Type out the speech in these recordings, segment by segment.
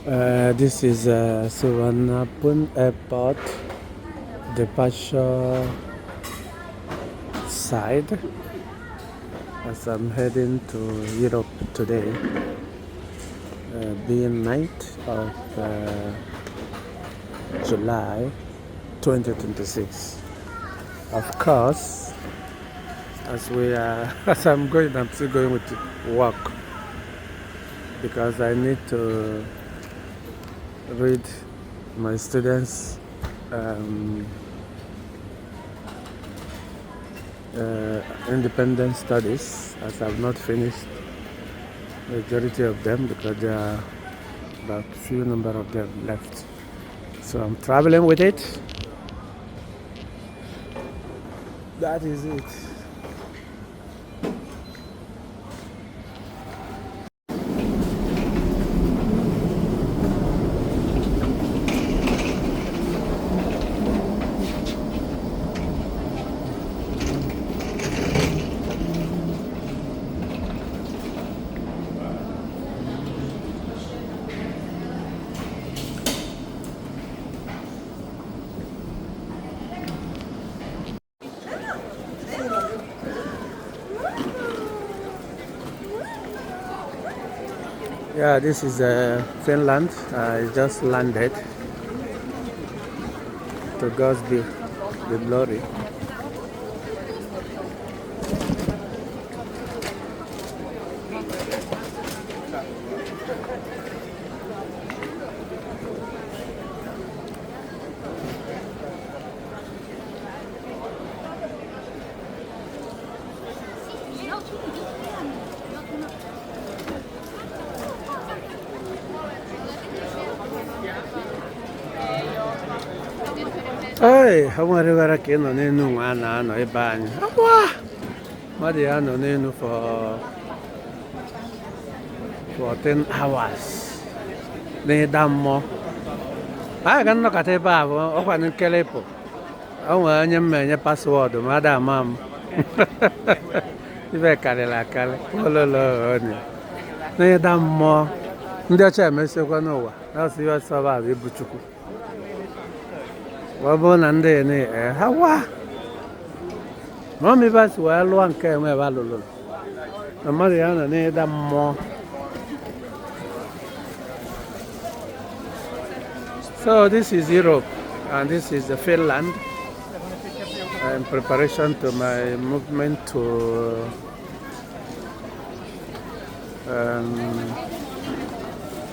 This is Suvarnabhumi Airport departure side as I'm heading to Europe today, being 9th of July 2026. Of course, as we are, as I'm going, I'm still going with work because I need to read my students' independent studies, as I've not finished majority of them because there are about few number of them left. So I'm traveling with it. That is it. Yeah, this is Finland. I just landed. To God's be the glory. Ee, ha nwerewere ka ị nọ n'elu nwa a na-anọ ebe anyị. Awa! Mmadụ ya nọ n'elu for 14 hours n'ịda mmụọ. Anyị ga nnọkọta ebe a bụ ọkwa nkelepụ. O nwere onye m enye password ma ada ama m. Ibe karịrị akarị. Ololo onye. N'ịda mmụọ, ndị ọcha emesiekwa n'ụwa. Na-asị ihe ọsọ bụ ibu Chukwu. Ọ bụrụ na ndị na ha wa ma si wee lụọ nke enwe ebe alụlụ na mmadụ ya nọ n'ịda mmụọ. So this is Europe and this is the Finland in preparation to my movement to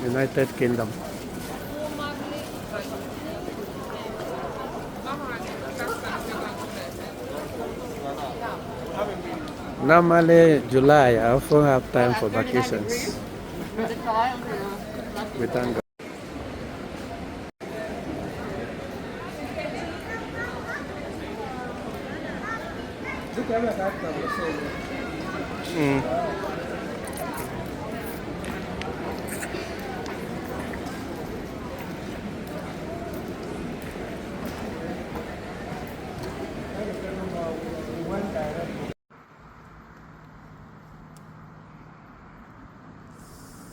United Kingdom. Normally, July, I often have time for vacations. We thank God.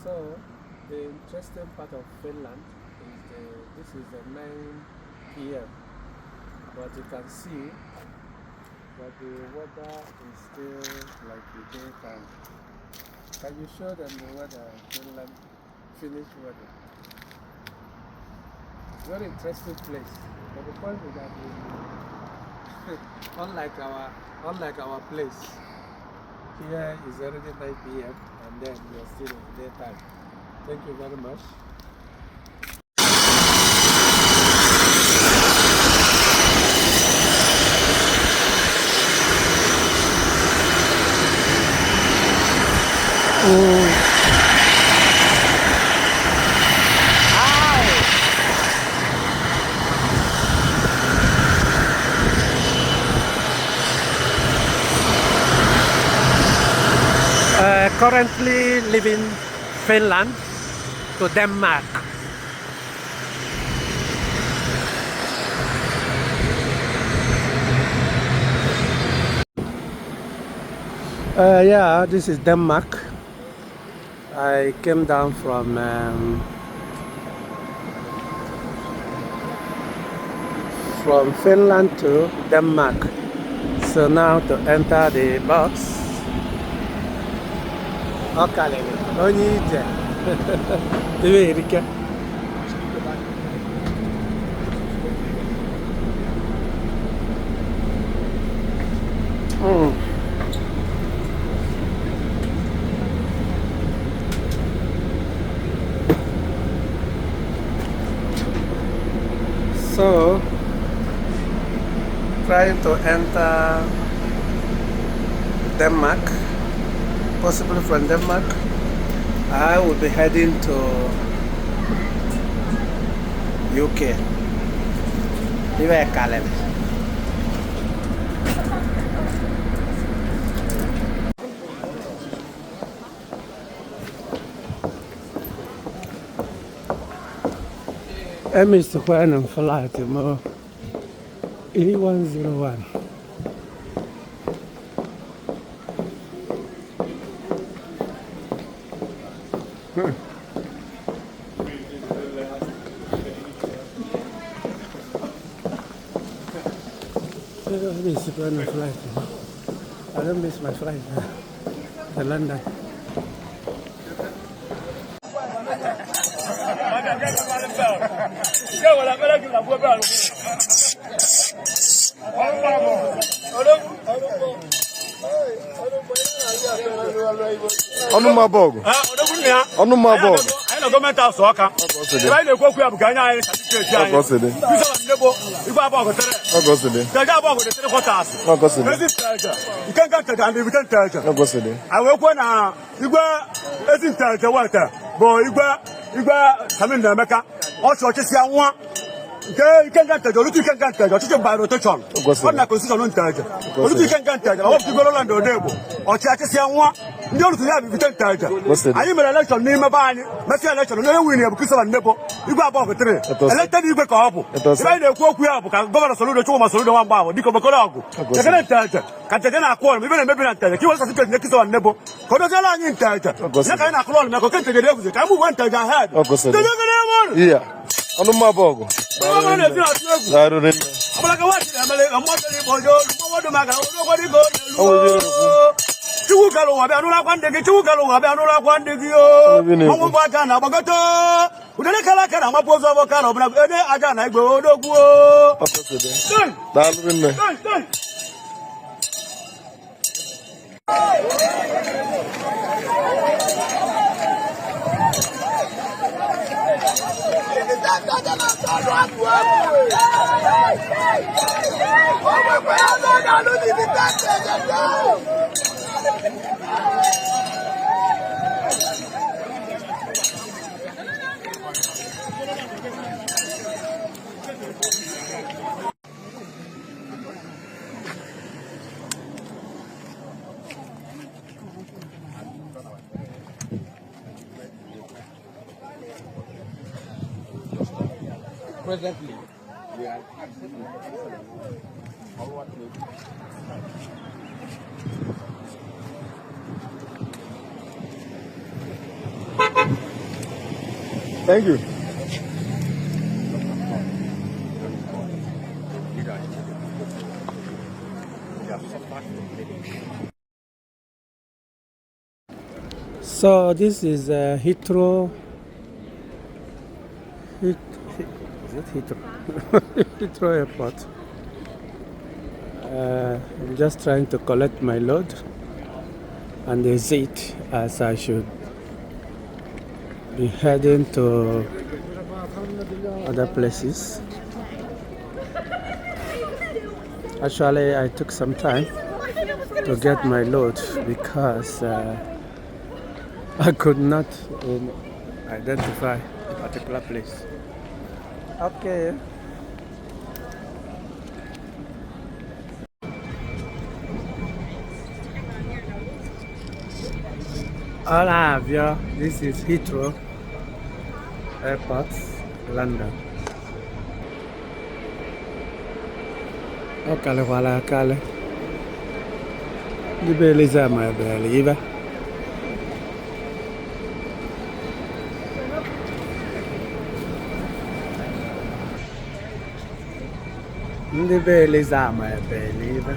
So, the interesting part of Finland is this is the 9 p.m. But you can see that the weather is still like the daytime. Can you show them the weather, Finland, Finnish weather? Very interesting place. But the point is that unlike our place, here is already 9 p.m. and then we are still in the daytime. Thank you very much. Currently leaving Finland to Denmark. Yeah, this is Denmark. I came down from From Finland to Denmark. So now to enter the box. Ọ karịrị onye ije. Iwe erike. So, trying to enter Denmark, possibly from Denmark, I will be heading to UK. Iwe kalele. Emisikwana m flight m E101. Emisikwana m flight m. I don't miss my flight to London. Ọnụma bọọgụ. Ọnụma bọọgụ. Anyị nọ gọọmenti asụ ọka. Ebe anyị na-ekwu okwu ya bụ ka anyị anyị certificate anyị. Ọkọ si dị. Bishọp Ndebo, Igwe Abọgụ tere. Ọkọ si dị. Nteje Abọgụ dị three quarters. Ọkọ si dị. Ezi Nteje, Ikenga Nteje and Ibite Nteje. Ọkọ si dị. Anyị wee kwuo na Igwe Ezi Nteje wete bụ Igwe Samin na Emeka. Ọ chị ọchịchị ya nwa. Nke Ikenga Nteje, Olutu Ikenga Nteje, ọchịchị by rotation. Kwesịrị. Ọ dị na constitution Nteje. Olutu Ikenga Nteje, ọ wepụta Igwe Roland Odegbo. Ọchị achịsị ya nwa. Ndị olutu ya bụ Ibite Nteje. Kwesịrị. Anyị mere election n'ime be anyị, mesịa election, onye win ya bụ Christopher Nnebo, Igwe Abọgụ 3. Etosi. Elected igwe ka ọ bụ. Etosi. Ibe anyị na-ekwu okwu ya bụ ka gọvanọ Soludo, Chukwuma Soludo nwa mgbe ahụ dịka obekọrọ ọgụ. Kwesịrị. Ekele Nteje, ka Nteje na-akwụ ọrụ, ibe na-emebi na Nteje, ka iwe certificate nye Christopher Nnebo, ka o doziela anyị Nteje. Kwesịrị. Ya ka anyị na-akụrụ ọrụ maka oke Nteje dị eguzo, ka anyị move Nteje ahead. Kwesịrị. Nteje gịnị nwụrụ? Iya. Ọnụma bọọgụ. Gọvanọ na-esi na-atụ egwu. Daalụ rinne. Ọbụla ka nwaanyị na-emele ka mmadụ dị ịkpọ olu mmadụ maka olokwo dịka ọ Ọ nwere na-elu. ihe na-ekwu. Chukwu kere ụwa bịa nụrụ akwa ndị gị, Chukwu kere ụwa bịa nụrụ akwa ndị gị o. Obi na-ekwu. Ọnwụ bụ aja na-agbagọta. Udele kara aka na-amapụ ụzọ bụ ka na ọbụla ede aja na igwe odogwu o. Ọkọ si dị. Hey! Daalụ rinne. Hey! Hey! Presently, we are forward. Thank you. So this is Heathrow. Is it Heathrow? Heathrow Airport. I'm just trying to collect my load and exit as I should be heading to other places. Actually, I took some time to get my load because I could not identify a particular place. Okay. Hola, Avia. This is Heathrow Airport, London. Ọ kalịkwala akalị. Ndị be Eliza ma ebele ibe. Ndị be Eliza ma ebe elibe.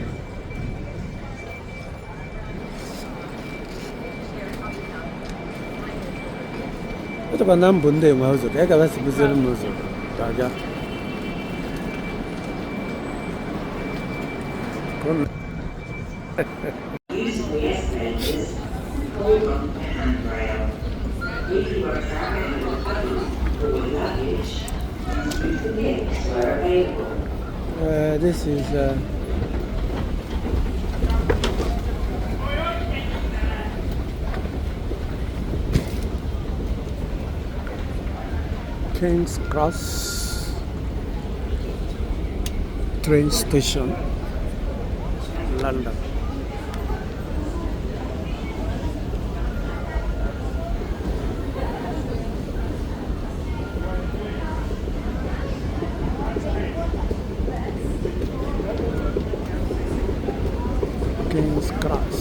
Echekwa na mbụ ndị enwe ụzọ ka ị gaba si buziri m ụzọ ka aga. Use the escalators, hold on to the handrail. If you are traveling with others or with luggage, use the lifts where available. This is King's Cross train station, London. King's Cross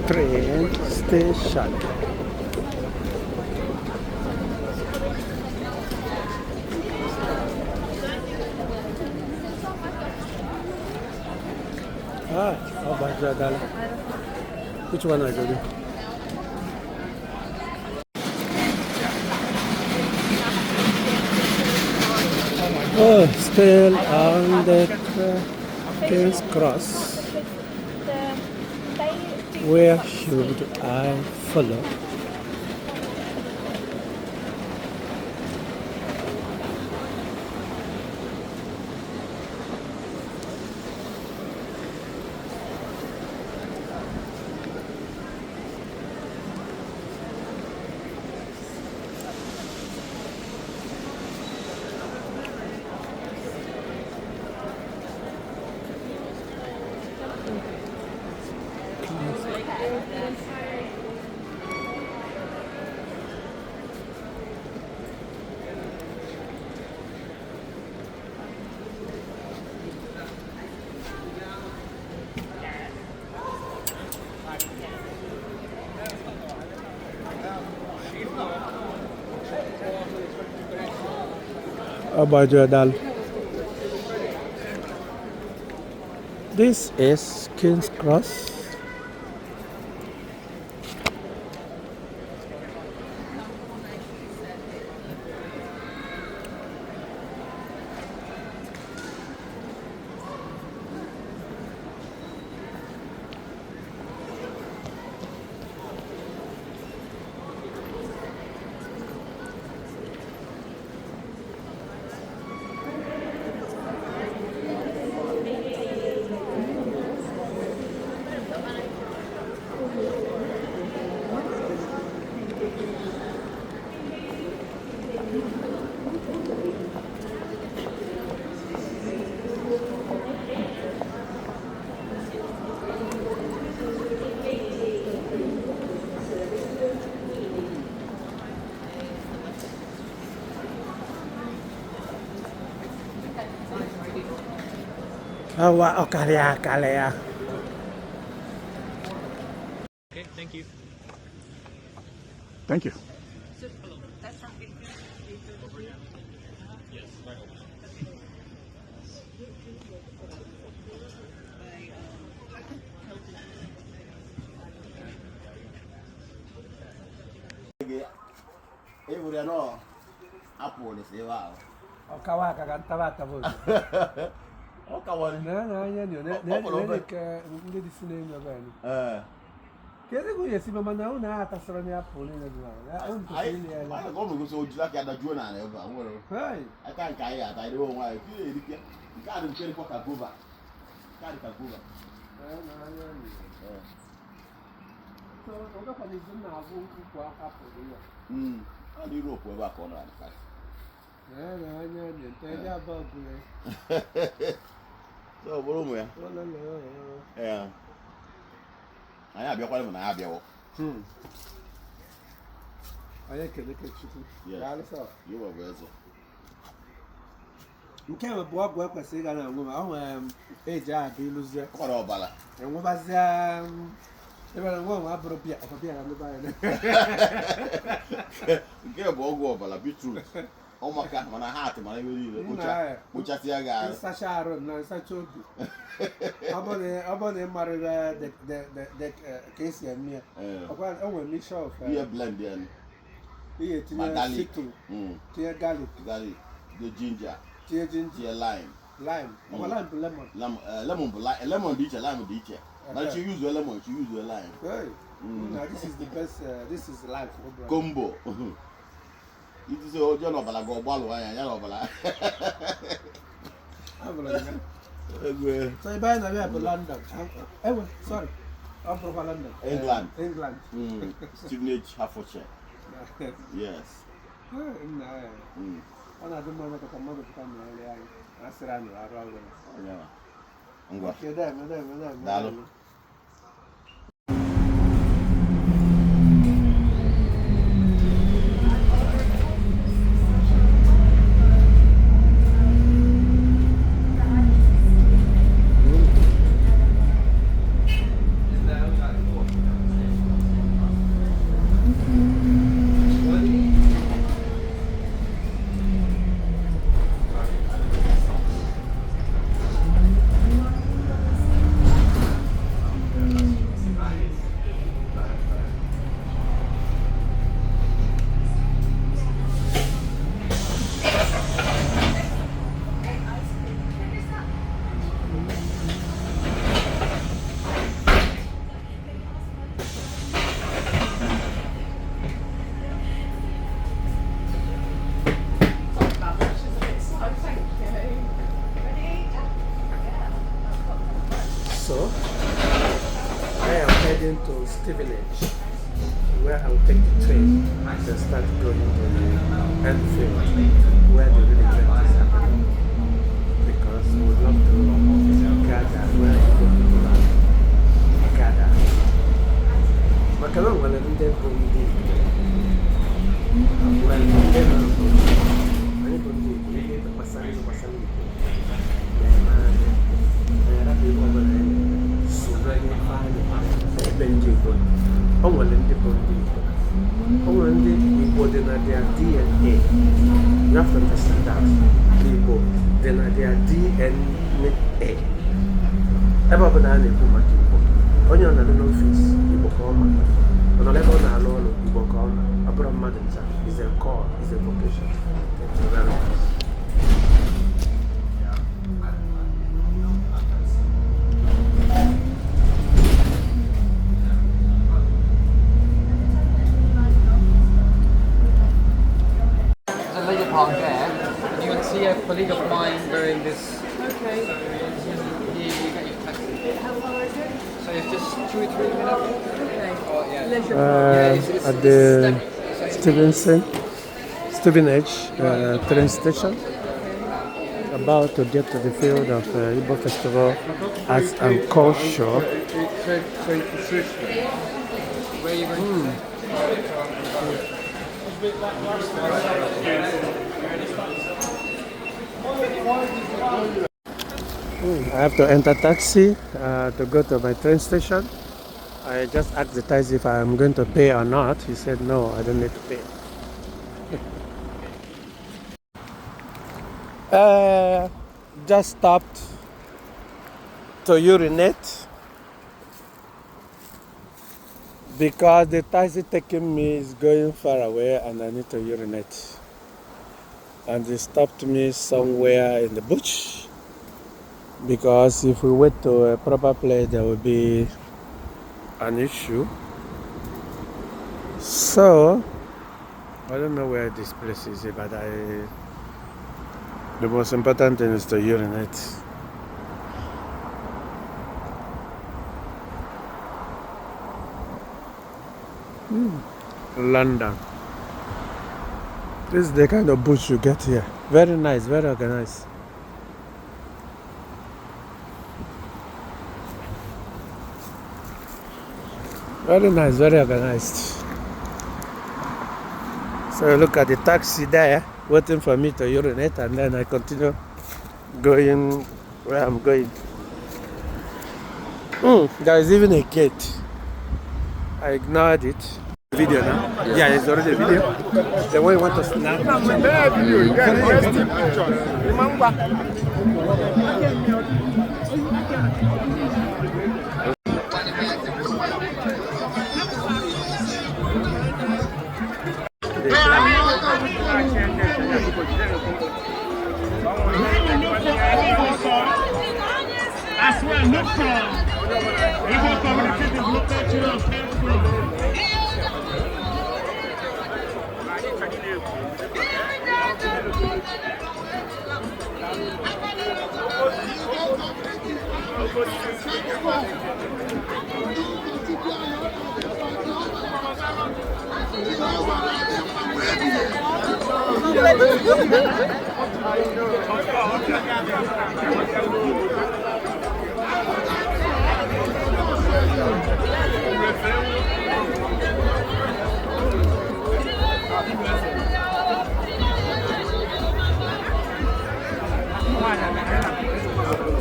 train station. Ah, oh, which one I go do? Oh, still on the King's Cross. Where should I follow? Abajadal. This is King's Cross. Awa ọkarịa akarịa. Okay, thank you. Thank you. Yes, right over. Ịhụrụ ya nọ apụl si ebe ahụ. Ọkawa aka ka ntaba ataba ozugbo. Ọ kawara. Na anya ni Ọ fọrọ obere. nke ndị dị si n'elu ebe anyị. Ee. Kedu ka unu esi mana unu atasịrị na apụl niile dị n'ala? Ya, unu kwesịrị ile ya anya. Anyị ka ọ mụgosi ojula aka ya dajuo n'ala ebe a nwere. Hey! Aka nke anyị ata anyị onwe anyị ka ị erike. Nke a dị nke dịkwa ka gova. Nke a dị ka gova. Na anya ni. Ee. So, ọ gakwa n'izu m na-agụ ukwu apụl ya. Ọ dị Europe ebe a ka ọ nọ adịkarị. Na anya ni nte eji abụọ bụ ya. So ọ bụrụ ụmụ ya. Ololo. Ee. Anyị abịakwala m na ya abịawo. Anyị ekele Chukwu. Yes. Daalụ sọ. Yoruba bụ eze. Nke a bụ ọgwụ ekwesịrị ịga na-aṅụ ma ọ nwere m eji abịa ịlụzie. Ọ kwara ọbara. Enwebazịa ebe na nwa nwa abụrụ bịa ọkwa bịa na ndị be anyị. Nke bụ ọgwụ ọbara beetroot. Ọmaka mana heart mana ihe niile. Nna Kpocha ya. kpochasịa gị arụ. Nsacha arụ na nsacha obi. Ọ bụrụ na ị marịrị ka esi eme ya. Eh. Ọkwa o nwere mixture of Ihe blend ya nụ. ihe Ma tinye garlic. citron, tinye garlic, Garlic, the ginger, tinye ginger, tinye lime. Lime. Ọkwa lime bụ lemon. Lemon bụ lime, lemon dị iche, lime dị iche. Mana chi use lemon, chi use lime. Hey, na this is the best, this is life, oh brother. Combo. Itise oje n'ọbara gị ọgbalụ anya ya n'ọbara. Abụrụ ya. Egwe. So ebe anyị na-abịa bụ London. Ewe, sorry. Ọ bụrụkwa London. England. England. Stevenage, Hertfordshire. Yes. Nna ya. Ọ na-adị mma maka mmadụ pụta n'ọrụ anyị. A sịrị anyị arụ ọrụ ya. Onye ngwa. Kedu eme, eme, eme, eme. Daalụ. Sorry about that, she's a bit slow, thank you. Ready? Yeah. So, I am heading to Stevenage, where I will take the train and start going to the Anfield, where the real event is happening. Because we would love to gather where Igbo people are gather. Maka na o nwere ndị bụ ndị Igbo. Well, ndị na-abụ anyị bụ ndị Igbo, ihe gbasara ihe gbasara Igbo na-eme anyị. Anyị arapụ ihe ọbụla anyị na-eme, soro n'ife anyị ebe ndị Igbo nọ. O nwere ndị bụ ndị Igbo. O nwere ndị Igbo dị na their DNA. You have to understand that. Igbo dị na their DNA. Ebe ọbụla a na-ekwu maka Igbo, onye ọ nọrọ n'office, Igbo ka ọ ma. Ọ nọrọ ebe ọ na-alụ ọrụ, Igbo ka ọ ma. Ọ bụrụ mmadụ ncha, is a call, is a vocation. Thank you very much. There's a leisure park there, and you can see a colleague of mine wearing this. Okay. So you get your taxi. How far is it? So it's just 2 or 3 minutes. Okay. Oh, yeah. Leisure Yeah, it's, At it's the so it's Stevenage train station. About to get to the field of Igbo Festival Arts and Culture. Where are you going? I have to enter taxi to go to my train station. I just asked the taxi if I'm going to pay or not. He said no, I don't need to pay. Just stopped to urinate because the taxi taking me is going far away and I need to urinate. And they stopped me somewhere in the bush because if we wait to a proper place there will be an issue. So I don't know where this place is, but I the most important thing is to urinate. London. This is the kind of bush you get here. Very nice, very organized. Very nice, very organized. So look at the taxi there, waiting for me to urinate, and then I continue going where I'm going. There is even a gate. I ignored it. Video now? Yeah, it's already a video. The one you want to snap. As well, look for Igbo Community Development Children's Club.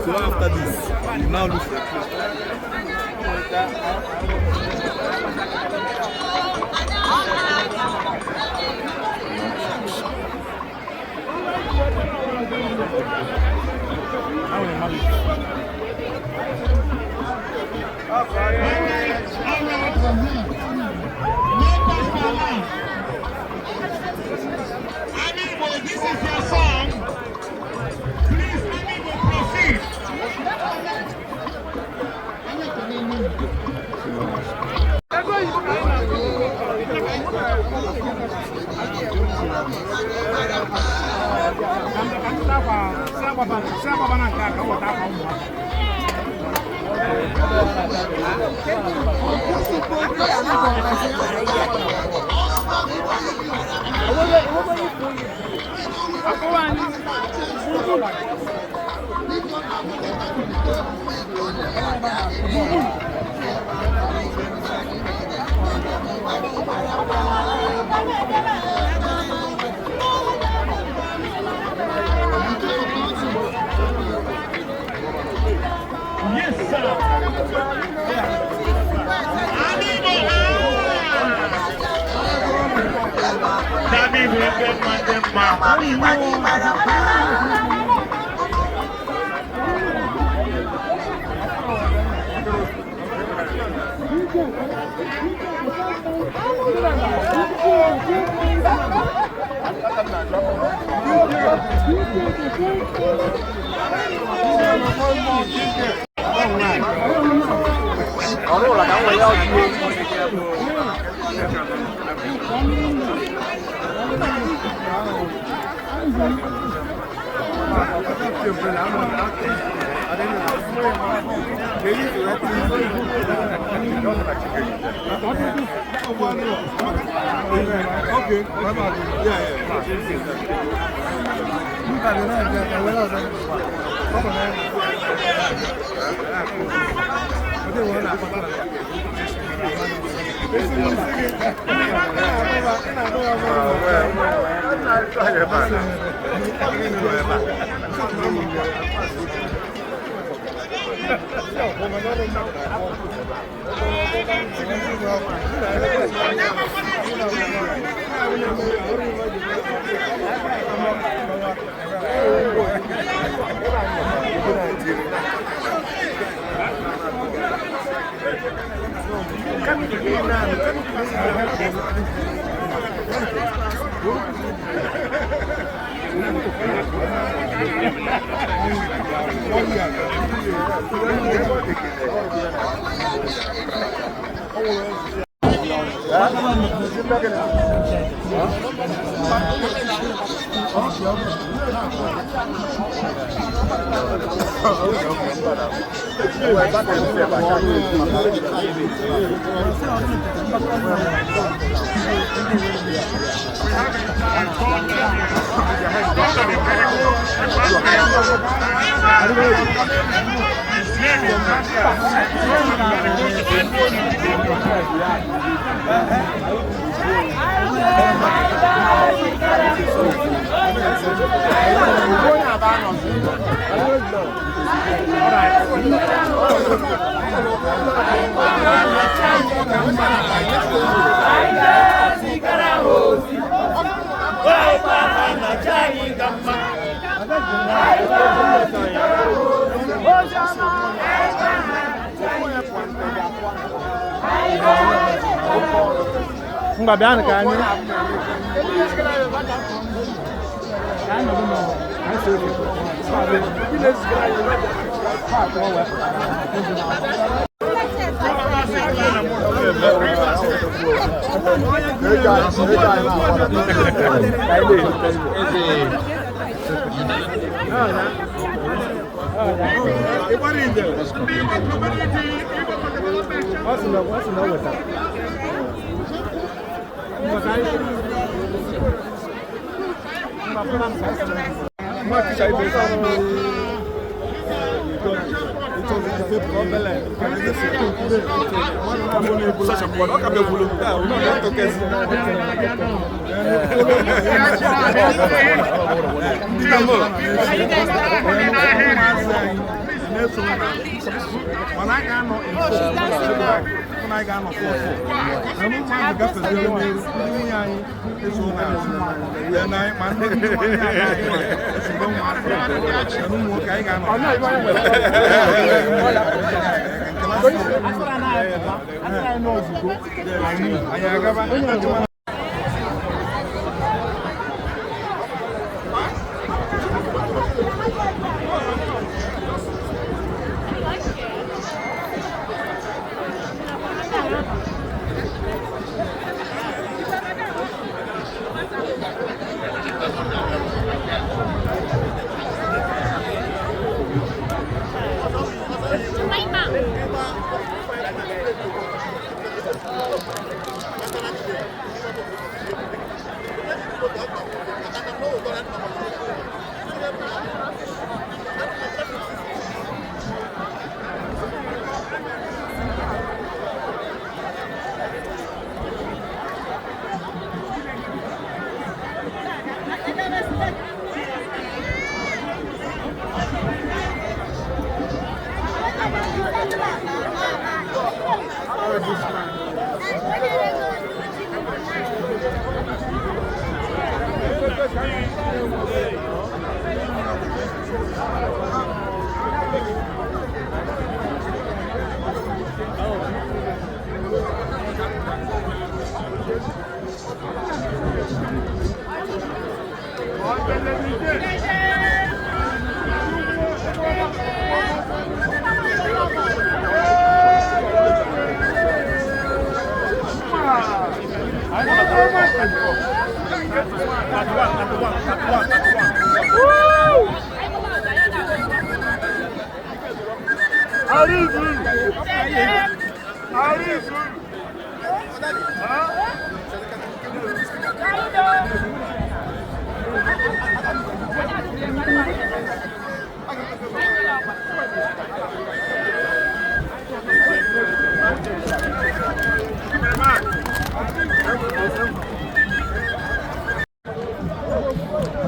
So after this, you now look for Amigo, this is your song. Please, Amigo, proceed. Yes, sir. Amigo, ah! Amigo, ozi. Anyị gwa ha na chi anyị ka mma. Anyị gwa ha zitara ha ozi. Ngwa bịanụ ka anyị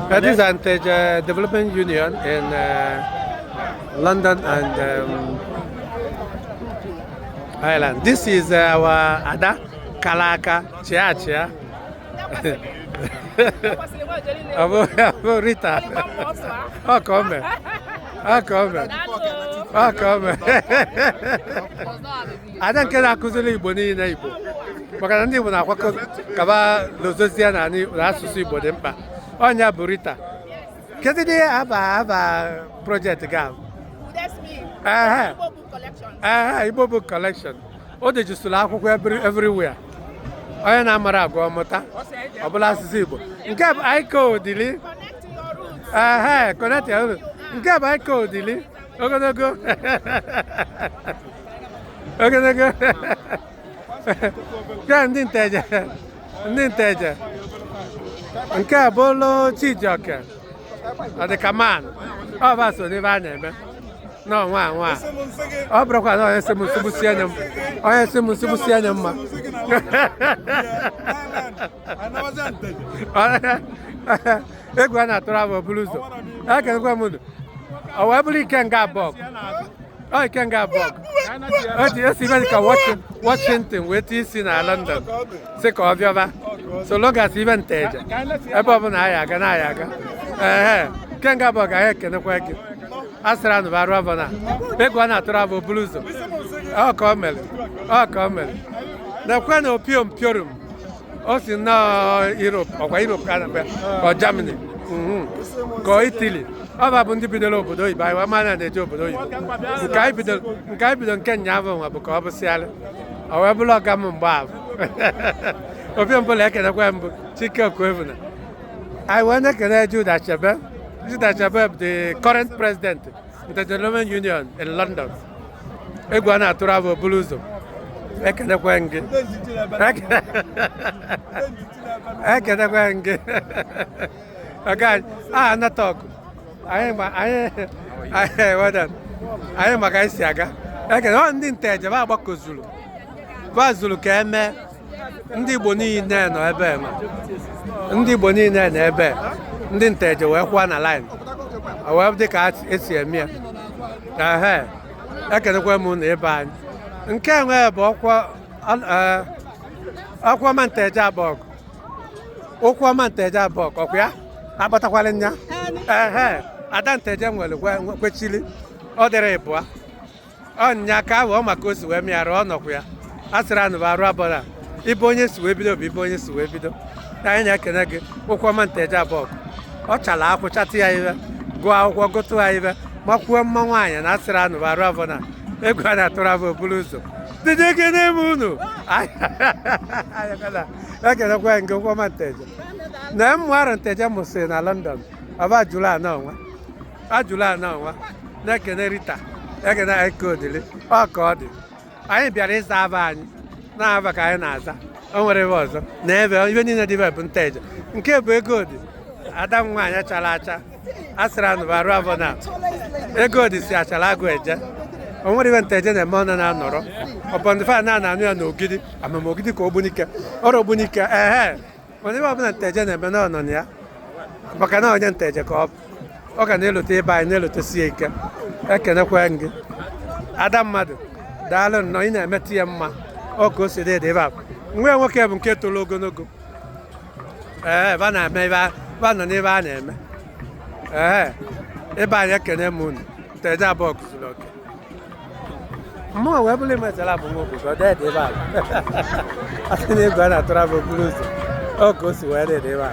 That is Anteja Development Union in London and Ireland. This is our Ada Kalaka Chia Chia. Abu Rita. Oh, come. Oh, come. Oh, come. Ada nke na-akụziri Igbo niile Igbo maka na ndị Igbo na-akwakọ kaba lozozie na asụsụ Igbo dị mkpa. Ọnya bụ Rita. Kedu ihe aba project ga? That's me. Igbo book collection. Igbo book collection. O dejisụrụ akwụkwọ everywhere. Onye na-amara agụ ọmụta ọ bụla asụsụ Igbo. Nke bụ Aiko Odili. Connect your roots. Nke bụ Aiko Odili. Ogologo. Ogologo. Nke ndị Nteje. Ndị Nteje. Nke a bụ ụlọ Chijioke. Ọ dị ka man. Ọ bụ so n'ebe a na-eme. N'ọnwa anwa a. Ọ bụrụkwa na onye sị m nsogbu anya m. Onye sị m nsogbu anya mma. Egwu a na-atụrụ abụ buru ụzọ. Ekelekwa m unu. Ọ wee bụrụ ike nga abụọ. Ọ Ikenga abụọ. O ji esi ibe ka Washington wee tie isi na London sị ka ọ bịaba. So long as ibe Nteje ebe ọbụla anyị aga na anyị aga. Ehe, Ikenga abụọ ga anyị ekenekwa gị. A sịrị anụ bụ arụ abụ na egwu a na-atụrụ abụ buru ụzọ. Ọ ka o mere. Ọ ka o mere. Nekwe na opium piorum. O si nnọọ Europe, ọkwa Europe ka a na-akpọ ya, ka ọ Germany, ka ọ Italy. Ọ bụ ndị bidoro obodo oyibo anyị ama na na-eje obodo oyibo. Nke anyị bidoro nke anyị bidoro nke nyaa bụ nwa bụ ka ọ bụsịalị. Ọ wee bụrụ ọga m mgbe ahụ. Opi mbụla ekenekwa mbụ Chike Okoevuna. Anyị wee na-ekene Jude Achebe. Jude Achebe bụ the current president of the Development Union in London. Egwu a na-atụrụ abụ buru ụzọ. Ekenekwa gị. Ekenekwa gị. Ọga a anata ọgụ. Anyị ma anyị anyị well done. Anyị maka anyị si aga. Ekene ọ ndị Nteje ba agbakọzuru. Ba zuru ka eme ndị Igbo niile nọ ebe ma. Ndị Igbo niile nọ ebe. Ndị Nteje wee kwụọ na line. O wee dị ka esi eme ya. Ehe. Ekenekwa m unu ebe anyị. Nke nwe bụ ọkwa ọkwa ọma Nteje abụọ. Ụkwụ ọma Nteje abụọ ọkwa ya akpatakwala nya. Ehe, ada Nteje nwere kwechili ọ dịrị ịbụa. Ọ nya ka ahụ ọ maka o si wee mịara ọ nọkwa ya. A sịrị anụ bụ arụ abụọ ibe onye si wee bido bụ ibe onye si wee bido. Anyị na-ekene gị ụkwụ ọma Nteje abụọ. Ọ chala akwụ chatụ ya ibe gụọ akwụkwọ gụtụ ya ibe makwuo mma nwaanyị na asịrị anụ bụ arụ abụọ na egwu a na-atụrụ abụ buru ụzọ. Dịdị gịnị m unu? Ekenekwa nke ụkwụ ọma Nteje. Na mmụ arụ Nteje mụsịrị na London, ọba jụrụ anọ onwe. Ajụrụ anọ onwe. Na-ekene Rita, ekene Eke Odili, ọ ka ọ dị. Anyị bịara ịza aba anyị, na-aba ka anyị na-aza. O nwere ebe ọzọ. Na ebe ibe niile dị ebe bụ Nteje. Nke bụ ego dị. Ada m nwaanyị chara acha. A sịrị anụ bụ arụ abụọ na ego dị si achara agụ eje. O nwere ibe Nteje na-eme ọ na-anọrọ. Ọbọndịfa na na-anụ ya n'ogidi, amam ogidi ka ogbunike. Ọrụ ogbunike, ehe. Mana ebe ọbụla Nteje na-eme na ọ nọ na ya. Maka na onye Nteje ka ọ bụ. Ọ ga na-elote ebe anyị na-elotesi ya ike. Ekenekwa gị. Ada mmadụ, daalụ nnọọ ị na-emetụ ya mma. Ọ ka o si dị ebe a. Nwa ya nwoke bụ nke toro ogologo. Ee, ba na-eme ebe ba nọ n'ebe a na-eme. Ee, ebe anyị ekene m unu. Nteje abụọ kụziri oke. Mmụọ wee bụrụ imetala bụ nwa obodo, ọ dị ebe a. Asị na egwu a na-atụrụ abụ buru ụzọ. Ọ ka o si wee dị ebe a.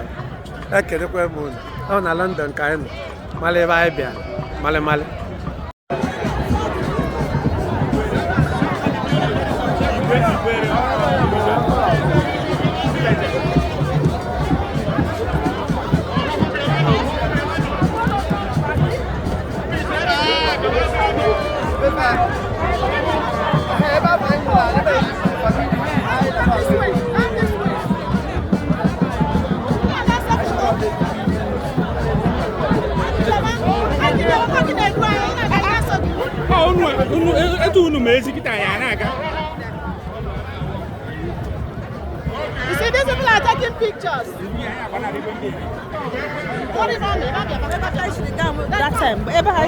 Ekenekwa m unu. Ọ na London ka anyị nọ. Mala ebe anyị bịara. Mali mali. Etu unu ma ezi kịta ya na-aga. You see, these people are taking pictures. That time, ebe ha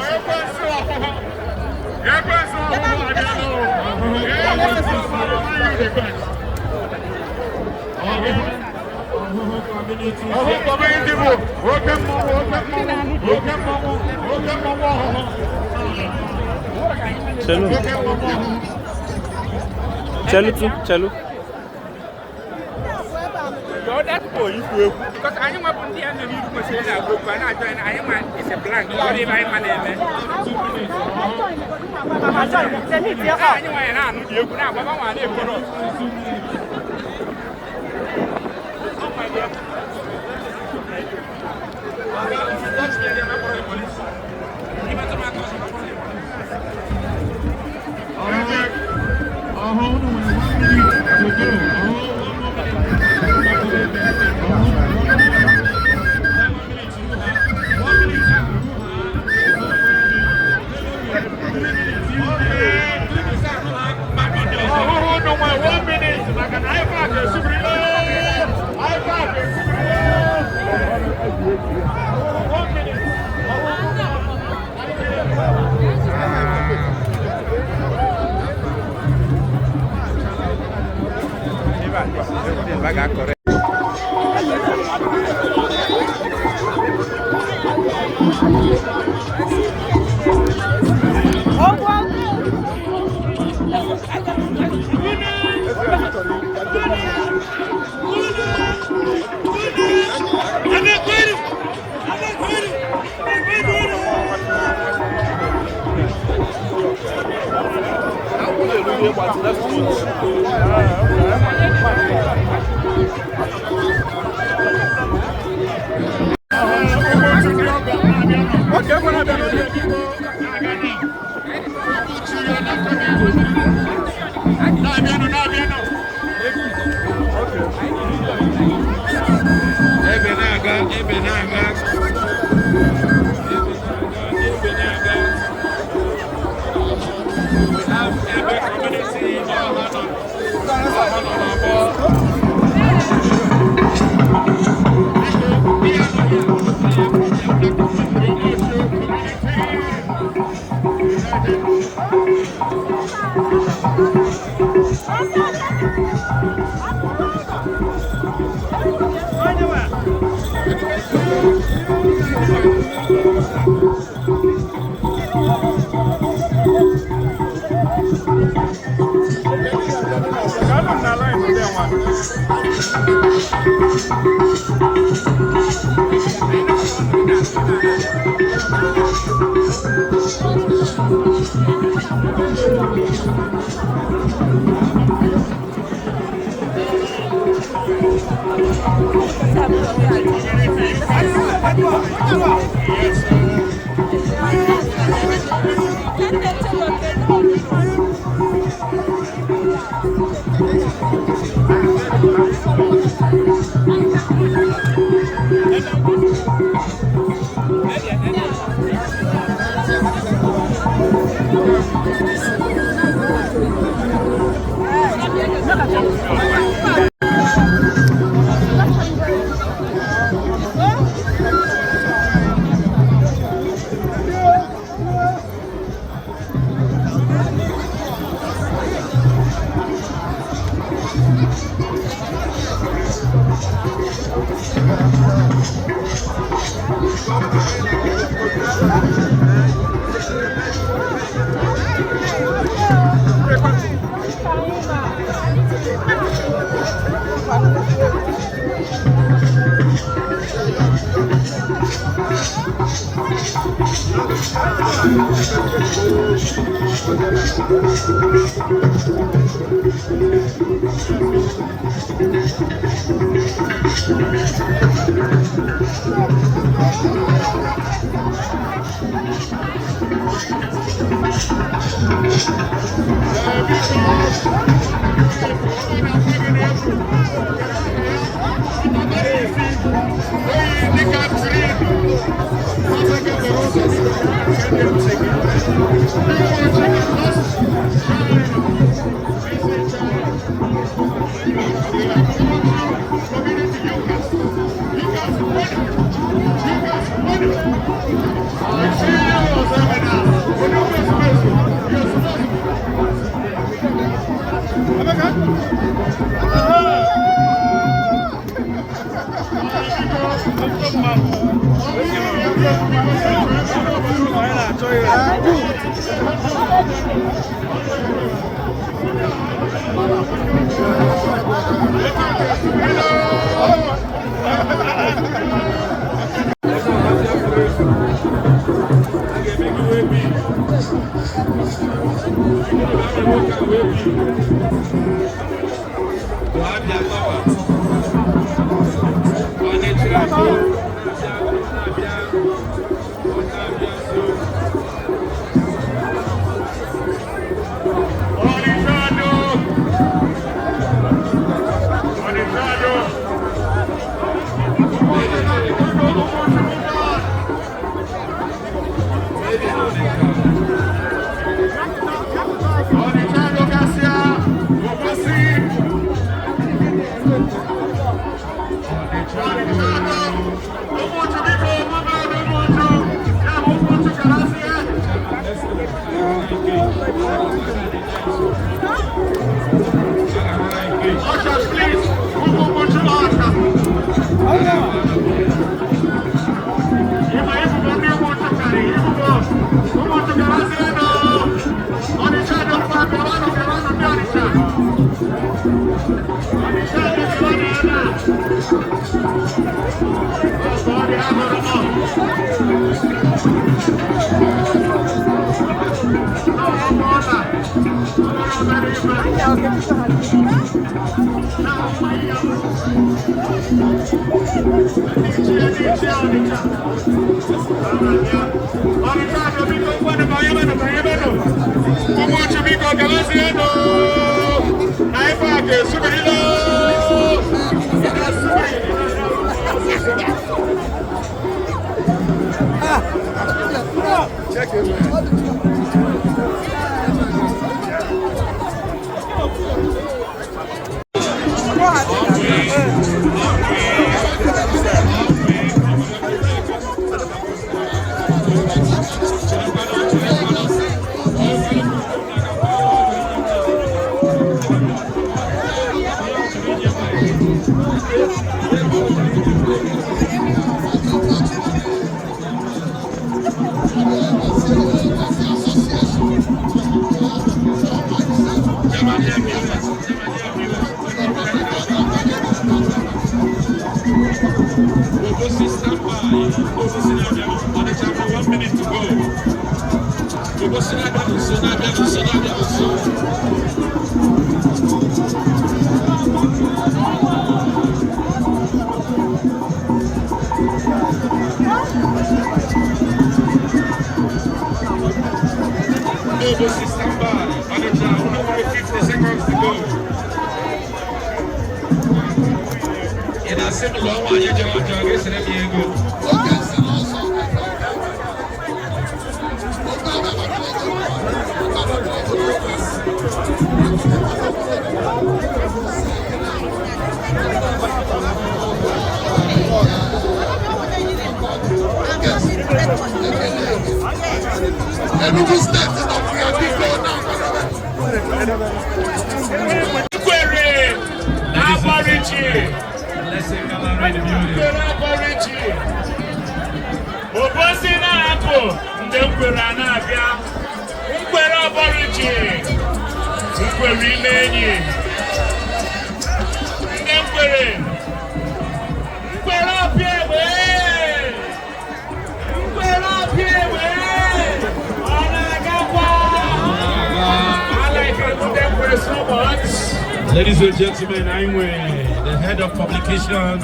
Chelu. Chelu tu, chelu. Because anyị nwa bụ ndị a nọ n'iru kwesịrị na-agụ okwu a na-ajọ anyị anyị ma is a blank ọ dị ebe anyị ma na-eme. Anyị nwa ya na-anụ dị egwu na-agbaba nwa na-ekworo. Onitsha. Check it, man. Enugu State is not free. Nkwere na-agbarichi. Nkwere agbarichi. Obosi na-apụ ndị nkwere a na-abịa. Nkwere agbarichi. Nkwere ime enyi. Ndị nkwere. Nkwere ọpịa egbe. Nkwere ọpịa egbe. Ọ na-agakwa. I like it. Ndị nkwere so much. Ladies and gentlemen, I'm with the head of publication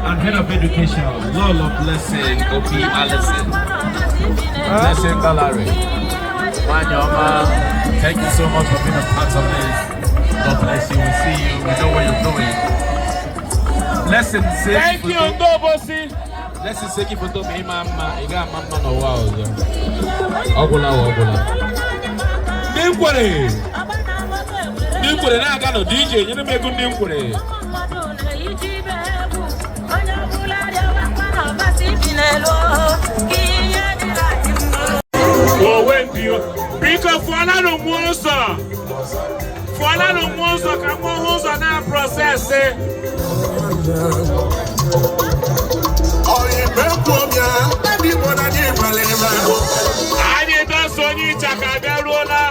and head of education, Lolo Blessing Obi Allison. Blessing Gallery. Wanyoma, thank you so much for being a part of this. God bless you. We see you. We know where you're going. Blessing says. Thank you, Ndobosi. Blessing Seki photo me mama. Iga mama no wow. Ogula ogula. Ndị nkwere. Ndị nkwere na-aga nọ DJ nyere m ego ndị nkwere. Owe mpio. Biko fụọlanụ mụ ụzọ. Fụọlanụ mụ ụzọ ka mụ hụ ụzọ na-aprọsesị. Anyị dọsa onye ịchaka abịaruola.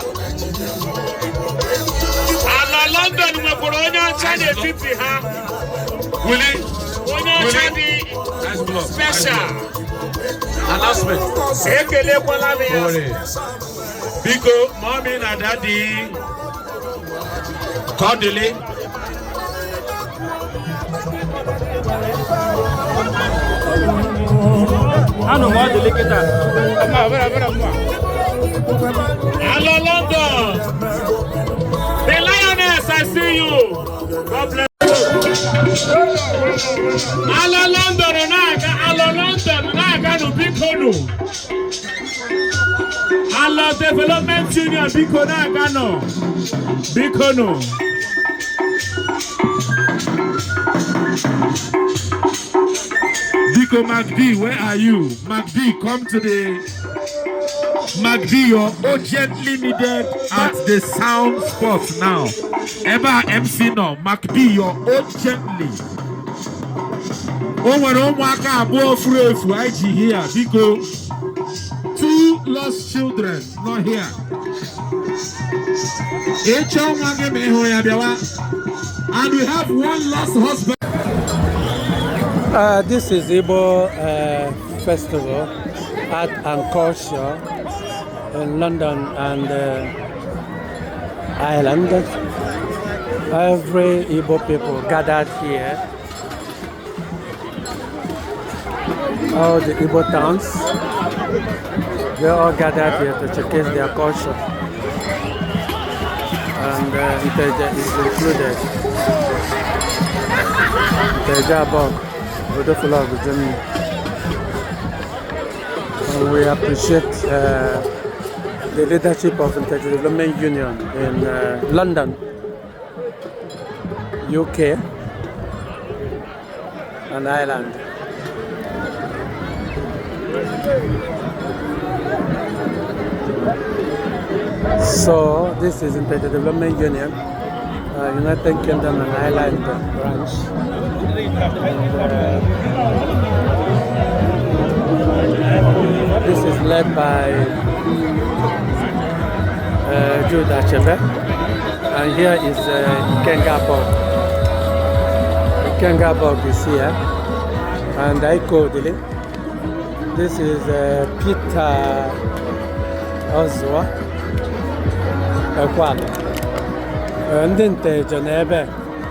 Ala London nwekwara onye ọcha n'etiti ha. Willie, Onye ọcha dị special. Announcement. Ekelekwala m ya. Owere. Biko, mommy na daddy. Kọdịlị. Anụ m ọ dị kịta. Hello, London. The lioness, I see you. God bless you. Hello, London, na-aga. Hello, London, na-aga nụ biko nụ. Hello, Development Union, biko na-aga nụ. Biko nụ. Biko MacD, where are you? MacD, come to the MacD, you're urgently needed at the sound spot now. Eba MC no, MacD, you're urgently. O nwere ụmụaka abụọ furu efu anyị ji here, biko. Two lost children not here. Ịchọ nwa gị ma ịhụ ya bịawa. And we have one lost husband. This is Igbo Festival, Art and Culture in London and Ireland. Every Igbo people gathered here. All the Igbo towns, they all gathered here to showcase their culture. And Nteje is included. Nteje Abogu, Odofula Germany. And we appreciate the leadership of Nteje Development Union in London, UK, and Ireland. So this is Nteje Development Union, United Kingdom and Ireland branch. And this is led by Jude Achebe, and here is Ikenga Bog. Ikenga Bog is here, and Aiko Odili. This is Peter Ozwa Ekwalo. Ndị Nteje nọ ebe,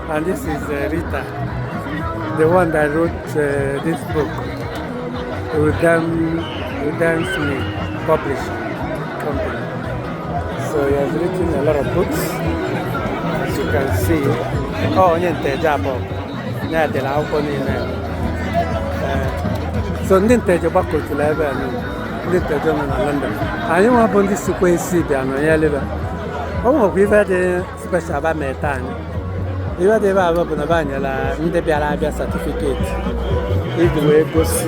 and this is Rita, the one that wrote this book, Udem Smith Publishing Company. So he has written a lot of books, as you can see. Oh, onye Nteje abụọ, ya dere akwụkwọ niile. So ndị Nteje gbakọtụrụ ebe a niile, ndị Nteje nọ na London. Anyị nwa bụ ndị sikwa esi bịa nọnyere ebe. O nwekwa ife dị special ba mee taa anyị. Ife dị ebe a bụ na ba nyere ndị bịara abịa certificate iji wee gosi.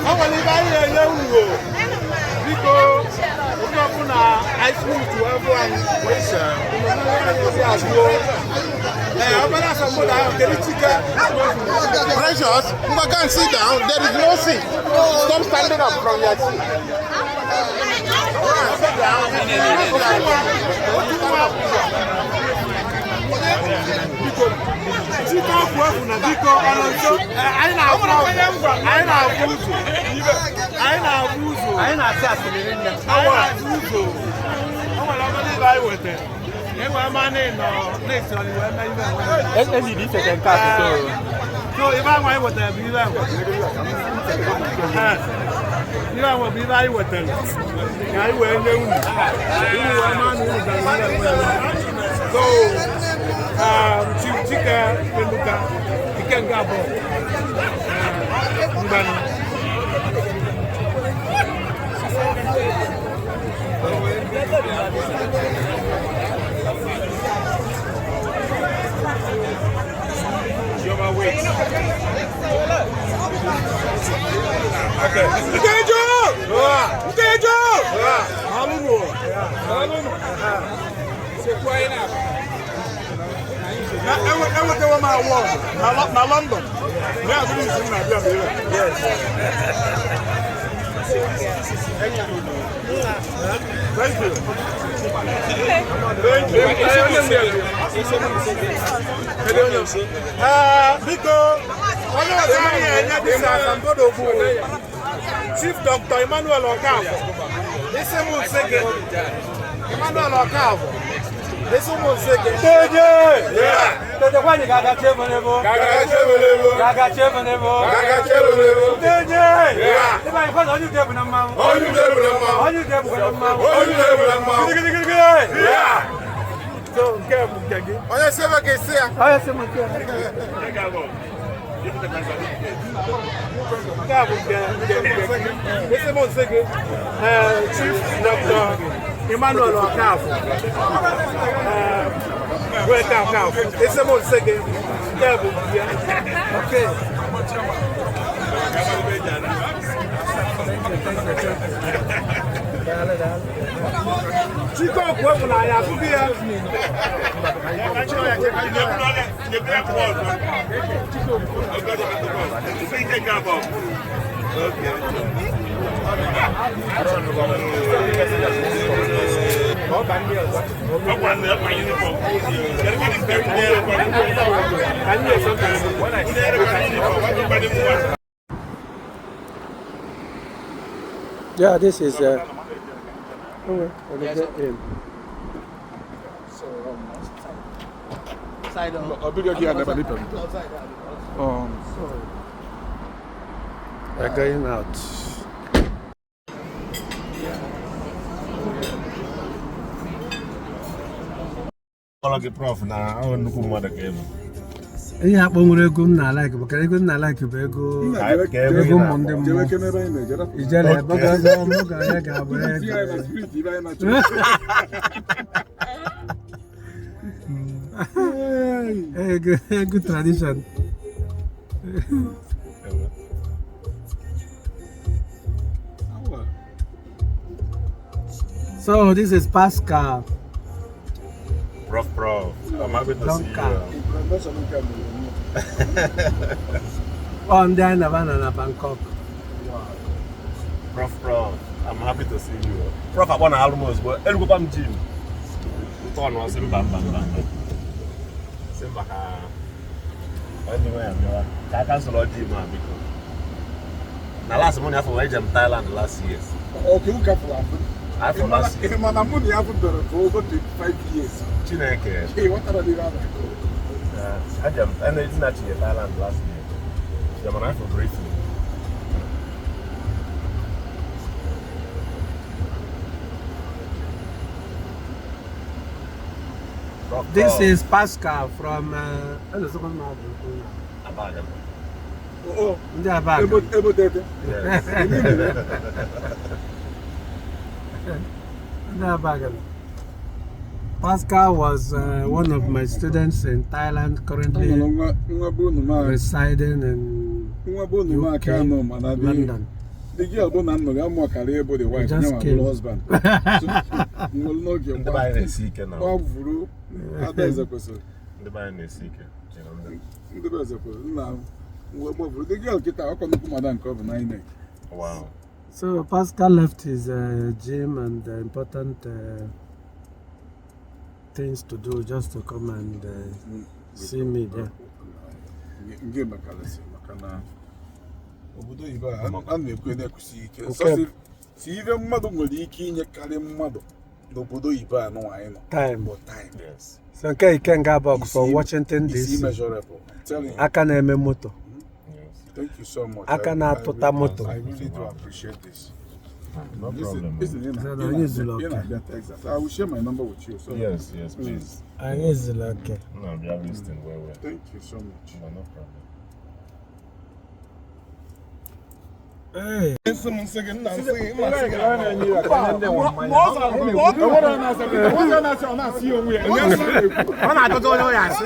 O nwere ibe anyị na-enye unu o. Biko, onye ọbụla anyị si ebe anyị ee obere asambodo ahụ kedu Chike. Precious, you can sit down. There is no seat. Stop standing up from your seat. Sit down. Biko, Chike ọkụ efu na biko ọ nọ nso. Anyị na-afụ anyị na-afụ ụzọ, anyị na-afụ ụzọ, Anyị na-asị asịrị nne. Anyị na-afụ ụzọ. O nwere obere ibe anyị wetara enwe ma na ịnọ na-esi ọlị wee mee ibe enwe. Ejiri isete nke a foto. So ibe ahụ anyị wetara bụ ibe enwe. Ibe ahụ bụ ibe anyị wetara ka anyị wee nye unu, unu wee maa na unu gara ibe enwe. So Chief Chike Eluka Ikenga abụọ mgbanụ. Chioma, wait. Okay. Nteje! Nteje! Alụnụ. Alụnụ. Enwetawo m award na London. Ya abụrụ isi m na-abịa m ire. Thank you. Thank you. Biko, onye ọzọ anyị enye dị asambodo bụ Chief Dr. Emmanuel Okafor. Isi m nsị gị. Emmanuel Okafor. Isi m nsị gị. Nteje! Nteje kwa anyị ga-aga chebonebo. Ga-aga chebonebo. Nteje! Ebe anyị kwanza onye ude bụ na mmanwụ. Onye ude bụ na mmanwụ. Gidi gidi gidi. So nke bụ nke gị. Onye si ebe ga-esi ya. Onye si m nke. Nke a bụ nke nke nke gị. Isi m nsị gị. Chief Dr. Emmanuel Okafor. Weta Okafor. Isi m nsị gị. Nke bụ nke ya. Okay. Chike ọkụ egwu na ya afụghị ya. Yeah, this is okay, let me get in. We're going out. Kọlọ gị prof na ọ nnukwu mmadụ ka ị bụ. Ihe akpọ nwere ego m na-alaik bụ ka ego m na-alaik bụ ego ego ụmụ ndị mmụọ ijele ebe ego mụ ga ya ga-abụ ego ego ego tradition. So this is Pascal. Prof, prof, I'm happy to see you. Ọ ndị anyị naba na na Bangkok. Prof, prof, I'm happy to see you. Prof, akpọ na alụ m ozugbo. Erugokwa m gym. Ntọ ọnụ sị mba mba mba. Sị mba ka onye nwe ya bịawa. Ka aka nsọrọ gym a biko. Na last mụ na afọ wee jem Thailand last year. Okay, who can for Afọ last year. Mana mụ na ya bụdoro for over 25 years. Chineke. Hey, what are the other? Ajem, ndị na-achị Thailand last year. Jem na afọ briefly. Prof, This prof. is Pascal from Abaga. Oh, ndị Abaga. Ebo Tete. Yes. Ndị Abaga. Pascal was one of my students in Thailand, currently residing in UK, London. The girl bụ na nnọrọ ya mụọ karịa ebo the wife, Just ya ma came. bụrụ husband. Nwere n'oge Ndị be anyị na-esi ike na ọ vụrụ adaeze kwesịrị. Ndị be anyị na-esi ike. Ndị be eze kwesịrị nna mgbe gbavuru the girl kịta ọkọ nnukwu mada nke ọ bụ na INEC. Wow. So Pascal left his gym and important things to do just to come and see me there. Nke mekarịsị maka na obodo oyibo a a na-ekwu na-ekwusi ike. Nke- Sọsị si ife mmadụ nwere ike inyekarị mmadụ n'obodo oyibo a nụnwa anyị nọ Time. bụ time. Yes. So nke Ikenga Bok from Washington It's DC. immeasurable. I'm telling you. Aka na-eme moto. Yes. Thank you so much. Aka na-atụta moto. I really do appreciate this. No Listen, problem. listen, ị na- Zara, ị onye na- zuru ị oke. na-abịa Texas. I will share my number with you. So Yes, yes, please. Anyị zuru oke. No, we are listening well, well. Thank you so much. No, no problem. Hey. Ọ na-atụtụ onye ọya asị.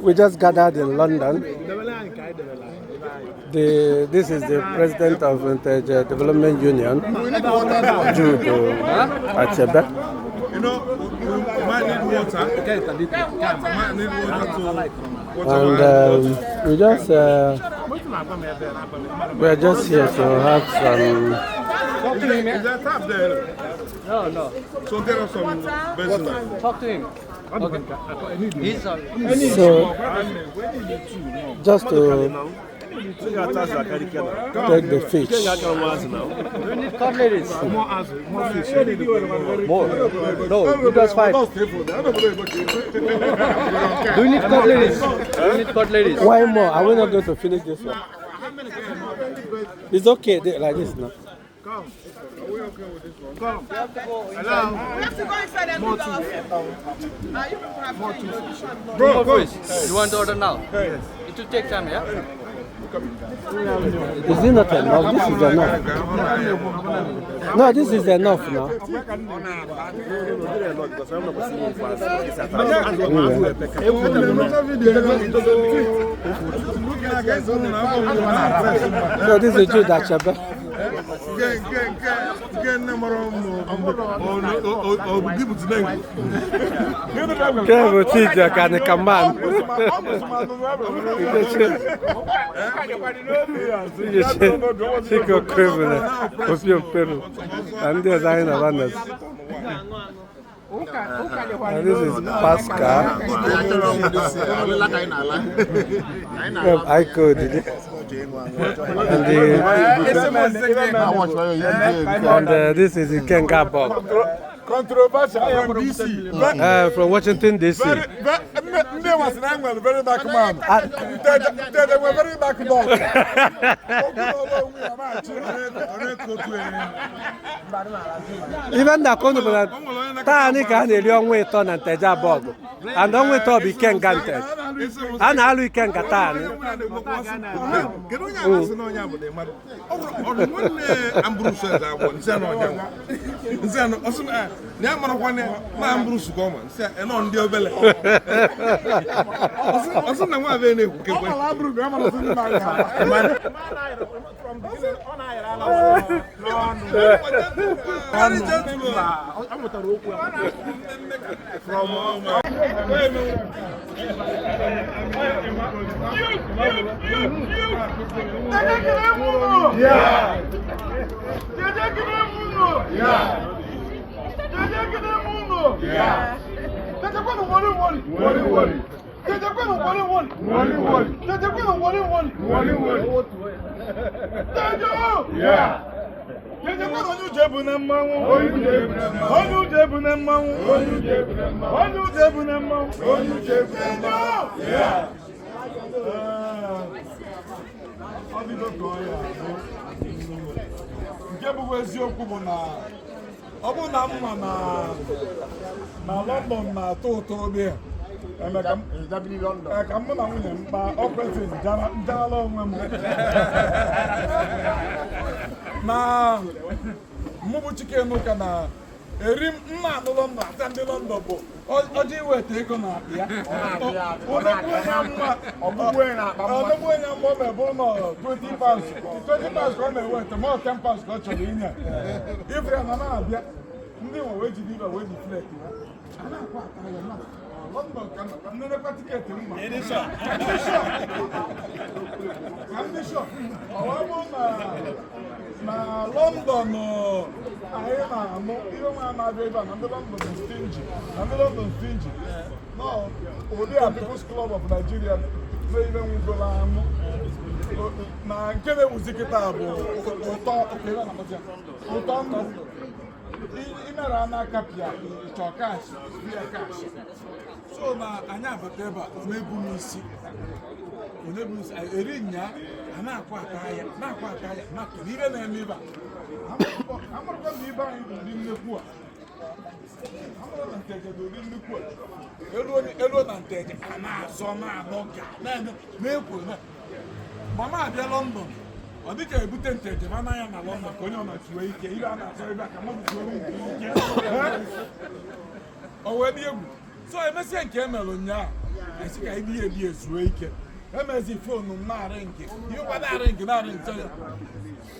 We just gathered in London. This is the president of Nteje Development Union, Jude Achebe. You know, we might need water. We might need water to water And we just we are just here to have some. Is there a tap there? No, no. So get us some basin. Talk to him. Okay. He's on. So just to take the fish. We need cutleries. More. No, you guys fight. Do you need cutleries? Do you need cutleries? Why more? Are we not going to finish this one? It's okay like this now. Come. Are we okay with this one? Come. We have to go inside and leave our food. You people have to. Bro, go. You want to order now? Yes. It will take time, yeah? Is it not enough? This is enough. No, this is enough now. So this is Jude Achebe. Nke bụ Chijioke Nikaman. Chike Okoebule, Opi Okperu, na ndị ọzọ anyị na Banas. And this is Pascal. From Iko Odili. And this is Ikenga Bob. Controversial from DC. From Washington DC. Ndị wasị na enwere very dark man. They were very dark dog. Ibe nna ka unu bụ na taa anyị ka a na-eri ọnwa ịtọ na Nteje Abọgụ, and ọnwa ịtọ bụ Ikenga Nteje. A na-alụ Ikenga taa anyị. Kedu onye a sị na onye a bụ dị mmadụ? Ọ bụrụ ọ bụ nwanne Ambrose eze agwọ nsị anọ ọnya nsị anọ ọ sị na na ya marakwa na na Ambrose ka ọ ma nsị a nọ ndị obele. Ọ sị na nwa abịa na-ekwu kekwe. Very gentleman. Nke bụkwa eziokwu bụ na ọ bụ na mma na na London na-atọ ụtọ obe a eme ka ka mụ na nwunye m kpaa ọkwesị njarala onwe m na mụ bụ Chike Enuka na eri m nna anụ London ata ndị London bụ ọjọ iweta ego na akpa ya ọdọgbu onye mma ọ ma bụrụ na 20 pounds 20 pounds ka ọ na-eweta ma ọ 10 pounds ka ọ chọrọ inye ifre na na-abịa ndị nwe wee jide ibe wee deflect ya a na-akwa ata ya na London ka nọ ka m nenekwa tiketi m ma ka m dị sure ọ wee bụrụ na na London anyị na-anụ ihe nwa na-abịa ebe a na ndị London stingy na ndị London stingy nọ ụdị a People's Club of Nigeria na ihe nwugoro anụ na nke na-ewuzi kịta bụ ụtọ ụtọ ndụ imere a n'aka pịa ịchọ kash pịa kash so na anyị abata ebe a ọ na-ebu m isi ọ na-ebu m isi eri nya a na-akwa ata ya na-akwa ata ya na kedu ihe na-eme ebe a amarakwa na ibe anyị bụ ndị nnekwu a amara na Nteje dị ụdị nnukwu a elu na Nteje a na-azọ na-anọ ga na-ekwo na mama abịa London ọ dịka ebute Nteje ma anaghị na London ka onye ọ na-atụwe ike ibe a na-azọ ebe a ka mmadụ zuo ike o wee dị egwu so emesịa nke emere ụnyaahụ esi ka ebi ebi ezuo ike emezi foonu m na-arị nke ihe kwa na-arị nke na-arị nke ya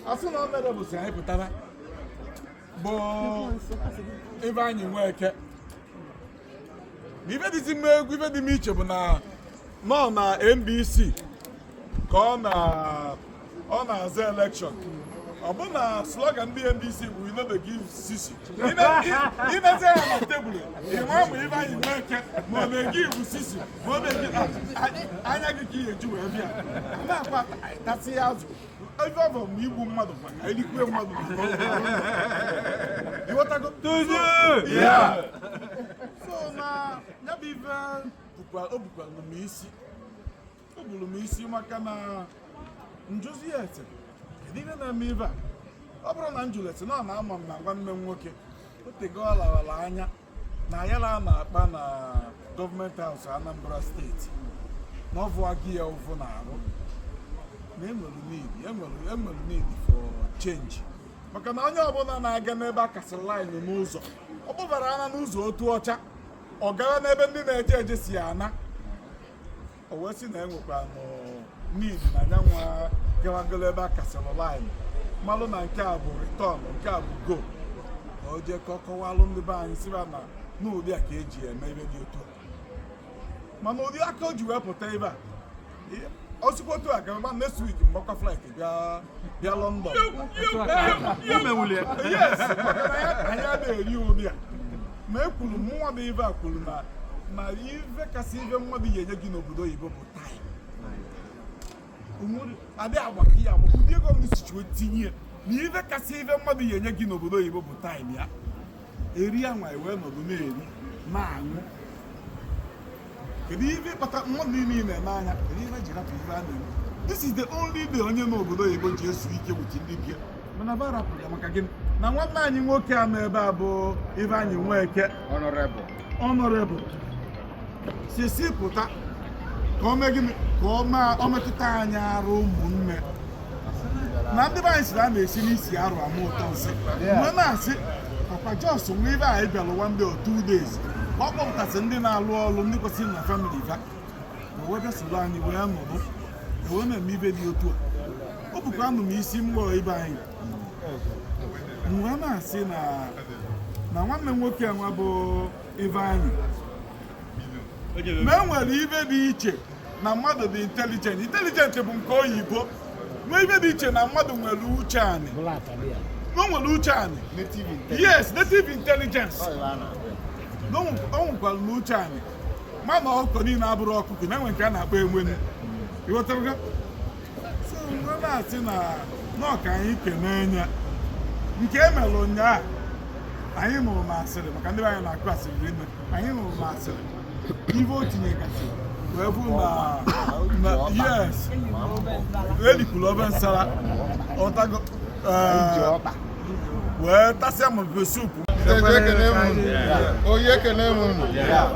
a sị na o mere bụ si anyị pụtara bụ ibe anyị nwee eke ma ibe dịzi mma egwu ibe dị m iche bụ na nọ na NBC ka ọ na-aza elekshọn ọ bụ na slogan ndị NBC bụ we no dey give sisi imezi ya na tebụl ịma ma ibe anyị nwee eke ma ọ na-ege ibu sisi ma ọ na-ege anya gị ka ị ga-eji wee bịa na-akwa tasị ya azụ ife ọ bụ ma igbu mmadụ kwa ka erikwe mmadụ ịghọtago so na ya bụ ife o bukwalụ m isi o buru m isi maka na njụzi ya ete kedu ihe na-eme ibe a ọ bụrụ na m jụrụ ete na ọ na-ama m na nwanne m nwoke o tego ọ lawara anya na ya na na-akpa na gọọmenti haus Anambra steeti na ọ vụ agị ya ụvụ na-arụ Na enwere need, enwere need for change, maka na onye ọbụla na-aga n'ebe a kasịrị line n'ụzọ, ọ kpụbara ana n'ụzọ otu ọcha, ọ gara n'ebe ndị na-eje eje si ana. O wee sị na enwekwa need na anyanwụ gawagolo ebe a kasịrị line, malụ na nke a bụ return, nke a bụ go, ka o jee ka ọ kọwalụ ndị be anyị, sịba na n'ụdị a ka eji eme ebe dị otu a. Mana ụdị aka o ji wee pụta ebe a, osikwa otu a gaba next week, mgbakwa flight bịa London. Yes, maka na anyị adịghị eri ụdị a. Ma e kwuru mụnwa bụ ife a kwuru na ife kasị ife mmadụ ga-enye gị n'obodo oyibo bụ time. Adị agbakọ ya agbakọ, ụdị ego m sichi tinye na ife kasị ife mmadụ ga-enye gị n'obodo oyibo bụ time ya. Eri anwa wee nọdụ na-eri na-aṅụ. Kedu ife kpata mmadụ niile ị na-eme anya? Kedu ife ji rapụ ife a na-eme? This is the only day onye n'obodo oyibo ji ezu ike with ndị bịa. Mana ba rapụrụ ya maka gịnị? Na nwanne anyị nwoke a nọ ebe a bụ Ifeanyị Nweke, honorable, si pụta ka o mee gịnị? Ka o metụta anyị arụ ụmụnne na ndị be anyị sịrị a na-esi n'isi arụ ama ụtọ nsị. Mgbe na-asị ọkwa jos nwa ibe anyị bịara one day or 2 days, ka ọ kpọpụtasị ndị na-alụ ọrụ, ndị kwesịrị na family va, ma wee bịa soro anyị wee nọdụ, wee na-eme ibe dị otu a. O bụkwa anụ m isi mgbọ ibe anyị. Mgbe na-asị na nwanne m nwoke nwa bụ Ifeanyị, na e nwere ibe dị iche na mmadụ dị intelligent. Intelligent bụ nke oyibo. Nwee ibe dị iche na mmadụ nwere uche anị, na o nwere uche anị. Yes, native intelligence. Na o nwekwara na uche anị, mana ọkụkọ niile abụrụ ọkụkọ, na enwe nke a na-akpọ enwenu. Ịghọtago? So mgbe na-asị na nọọ ka anyị kenee nya nke e mere ụnyaahụ, anyị nụrụ na asịrị, maka ndị be anyị na-akụ asịrị rinne. Anyị nụrụ na asịrị ife o tinyegasị wee bụ na yes, elikwuru ofe nsala, ọtago wee tasịa ma pepper soup. Ekene m unu. Oyi, ekene m unu.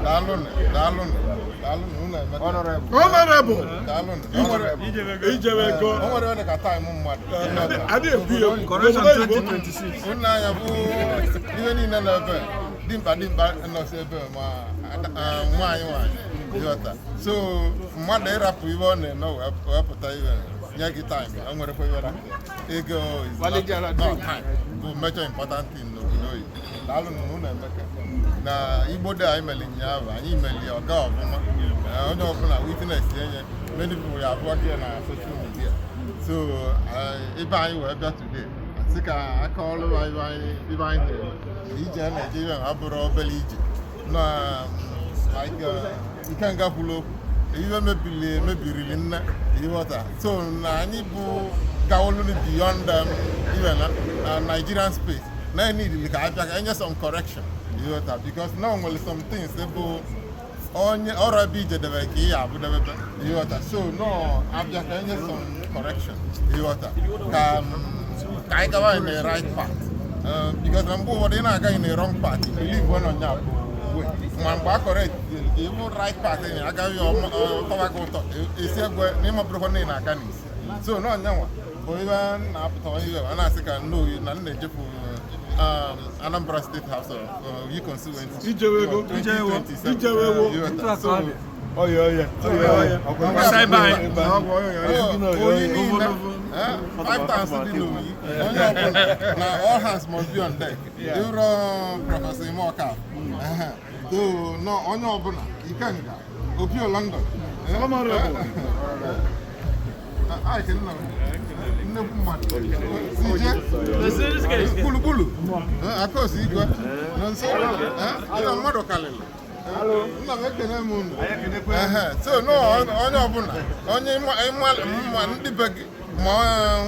Daalụnụ, daalụnụ, daalụnụ. Unu emeka. Honorable. Daalụnụ. O nwere Ijebe ego. O nwere onye ka time mmadụ. Adịghị ekwu ya ekwu. N'obodo oyibo. Unu anya bụ ihe niile nọ ebe dimkpa dimkpa nọsi ebe ma nwaanyị nwaanyị ịghọta. So mmadụ ịrapụ ihe ọ na-eme wee pụta ihe nye gị time, o nwerekwa ihe rapụ ego is not time bụ major important thing n'obodo oyibo. Daalụ na unu emeka na Igbo dị anyị mere ụnyaahụ, anyị meli ọga ọfụma. Onye ọbụla witness enye, many people ya abụọ gị na social media. So ebe anyị wee bịa today, sị ka aka ọrụ ibe anyị na-eme ije Naijiria abụrụ obere ije na like Ikenga kwuru okwu, ihe mebiri emebiriri nne, ịghọta. So na anyị bụ gawolu beyond even na Nigerian space na need ka abịa ka enye some correction, ịghọta, because na o nwere some things bụ onye ọrụ ebe ijedebe ka ị ya abụdebebe, ịghọta. So no abịa ka enye some correction, ịghọta, ka anyị gawa in the right path, because na mgbe ụfọdụ ị na-aga in the wrong path, you believe when onye bụ way, ma mgbe a correct ịbụ right path ị agaghị ọtọwa gị ụtọ esi egwe na ịmabụrụkwa na ị na-aga n'isi. So na ọnyanwa bụ ihe na-apụta ihe a na-asị ka nne oyi na nna ejefu Anambra State House of Oyi constituency. Ijewe ego. 2027. Ijewe ego. Ịghọta? So, Oye oye oye oye. Oyi niile, five times dị n'Oyi, onye ọbụla na all hands must be on deck. Ịrọ Professor Imoka so no onye ọbụla Ikenga Opio London. Honorable. Ike nna m, nnekwu mmadụ sije gburugburu akọsi igwe nọ nso ịna mmadụ karịrị nna m, ekene m unu. Ehe, so no onye ọbụla, onye mma ndị be gị ma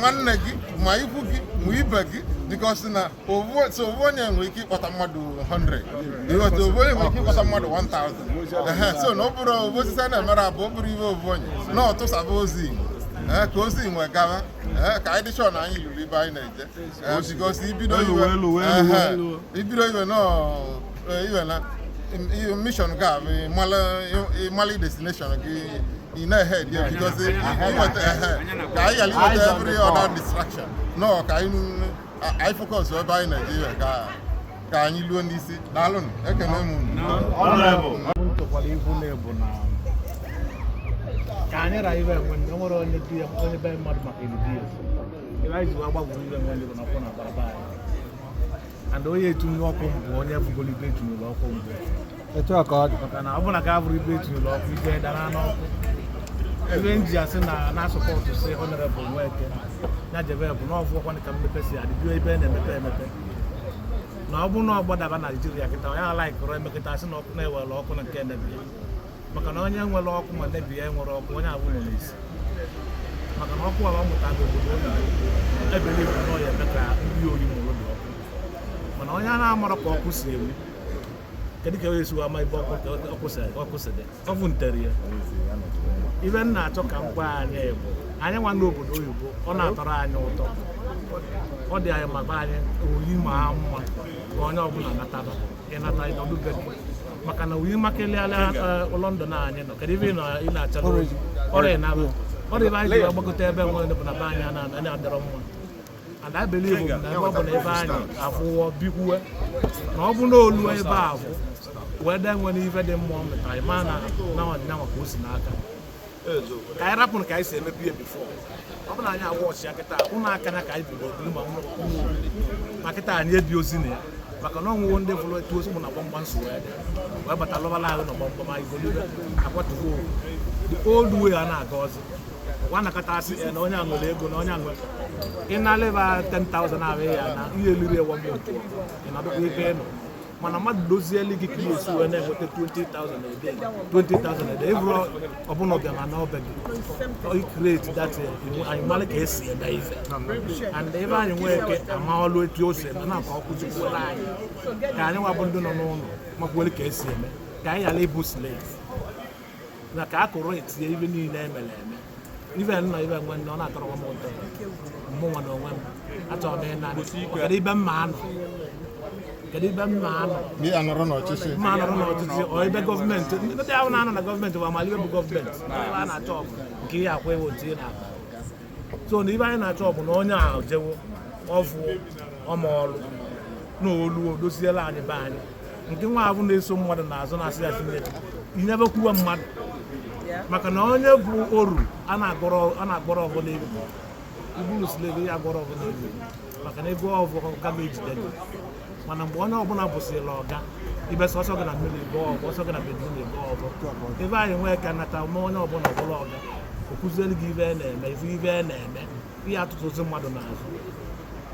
nwanne gị ma ikwu gị ma ibe gị, because na ofu so ofu onye nwere ike ịkpọta mmadụ 100, ịghọta, ofu onye nwere ike ịkpọta mmadụ 1000. Ehe, so na ọ bụrụ ofu osisi a na-emere abụ, ọ bụrụ iwe ofu onye na ọtụsaba ozi ee ka ozi nwe gawa ee ka anyị dị sure na anyị lụrụ ibe anyị na-eje. Ee, because ibido iwe elu, elu, ehe, elu. ibido iwe nọ iwe na mission ga mala. Mali destination gị, ị na-ehead ya because ịnweta ehe ka anyị ghara inweta every other distraction. No, ka anyị focus ebe anyị na-eje, ka anyị luo n'isi. Daalụnụ, ekene m unu. Ntụkwara ibu na-ebu na ka anyị ra ibe enwe ndị nwere onye di ya, onye be mmadụ maka ilu di ya. Ebe anyị ji wee gbagwuru ibe enwe ndị bụ na ọkụ na agbara anyị, and onye etunye ọkụ mbụ, onye bugolo ibe etunyere ọkụ mbụ. Etu a ka ọ dị. Maka na ọ bụrụ na ka abụrụ ibe etunyere ọkụ, ife dara n'ọkụ. Ebe m ji asị na na support si Honorable Nweke ya jebe bụ na ọfụ ọkwa ka mmepe si adị bio ebe na-emepe emepe, na ọ bụrụ na ọ gbadaba Naijiria kịta, onye alaikụrụ emekịta asị na ọkụ na-ewere ọkụ na nke enebie, maka na onye nwere ọkụ ma nebie nwere ọkụ, onye abụ nọ n'isi, maka na ọkụ ahụ ọ mụtara n'obodo oyibo ebele bụ na ọ ya eme ka ndị oyi mụrụ dị ọkụ. Mana onye a na-amarọ ka ọkụ si ewu, kedu ka onye esiwa ama ebe ọkụ si dị? Ọ bụ ntere ya. Ibe m na-achọ ka m gwa anyị bụ anyị nwa n'obodo oyibo, ọ na-atọrọ anyị ụtọ, ọ dị anyị ma be anyị oyi ma mma ka onye ọbụla nataba ịnata ịnọdụ be gị, maka na oyi makelịala London anyị nọ. Kedu ebe ị na-acha ọrịa ịnaba ọrịa? Ebe anyị ji agbagote ebe nwere bụ na be anyị na-adịrọ mma. And I believe na ebe ọ bụ na ebe anyị afụwọ bikwuwe na ọ bụ na olu ebe ahụ wee dee nwere ife dị mma ọ mụtara, ịma na na ọdịna maka o si n'aka ka anyị rapụrụ ka anyị si emepe ihe before. Ọ bụ na anyị agwa ọchị ya kịta ụnụ aka na ka anyị bido obili ma ma kịta anyị ebi ozi na ya, maka na ọnwụwo ndị fụrụ etu osi mụ na gbamgbam si wee dị wee bata lọbala ahụ na gbamgbam anyị golibe akwatugo the old way a na-aga ọzọ nwa nakọta asị na onye a nwere ego na onye a nwere ị na-aleba 10,000 ahụ ya na ihe eliri ewa m otu ị na-adọkwa ebe ị nọ. Mana mmadụ dozielu gị ka ị esi wee na-enweta 20,000 a day, 20,000 a day, ịbụrụ ọbụna ọbịa ma na ọbịa gị i create that anyị mara ka esi eme ife, and ebe anyị nwee ike ama ọlụ etu o si eme na ka ọ kụzikwuola anyị ka anyị nwa bụ ndị nọ n'ụlọ makwuole ka esi eme, ka anyị ghara ịbụ slave na ka a kụrụ etinye ibe niile emere eme ife nọ ibe nwe nne. Ọ na-atọrọ m ụtọ mụnwa na onwe m achọrọ m ịna. Kedu ibe mma anọ? Kedu ibe mma anọ? Ị anọrọ n'ọchịchị. Mma anọrọ n'ọchịchị ọ ebe gọọmenti ndị ahụ na-anọ na gọọmenti bụ amala ibe bụ gọọmenti ebe a na-achọ ọbụ nke ihe akwa ewu otu ị na-akpa. So na ibe anyị na-achọ bụ na onye ahụ jewo ọfụ ọma ọrụ na olu dosiela anyị be anyị nke nwa ahụ na-eso mmadụ n'azụ na-asị ya sinye inyebekwuwe mmadụ, maka na onye bụ oru a na-agbọrọ ọbụ n'elu iburu slave ya agbọrọ ọbụ n'elu, maka na ego ọbụ ka ga-ejide gị. Mana mgbe onye ọbụla bụsịrị ọga ibe sọsọ gị na mmiri ego ọbụ ọsọ gị na bedroom ego ọbụ ebe anyị nwee ka nata ma onye ọbụla ọbụla ọga okụzielu gị ibe na-eme ife ibe na-eme ihe atụtụzi mmadụ n'azụ.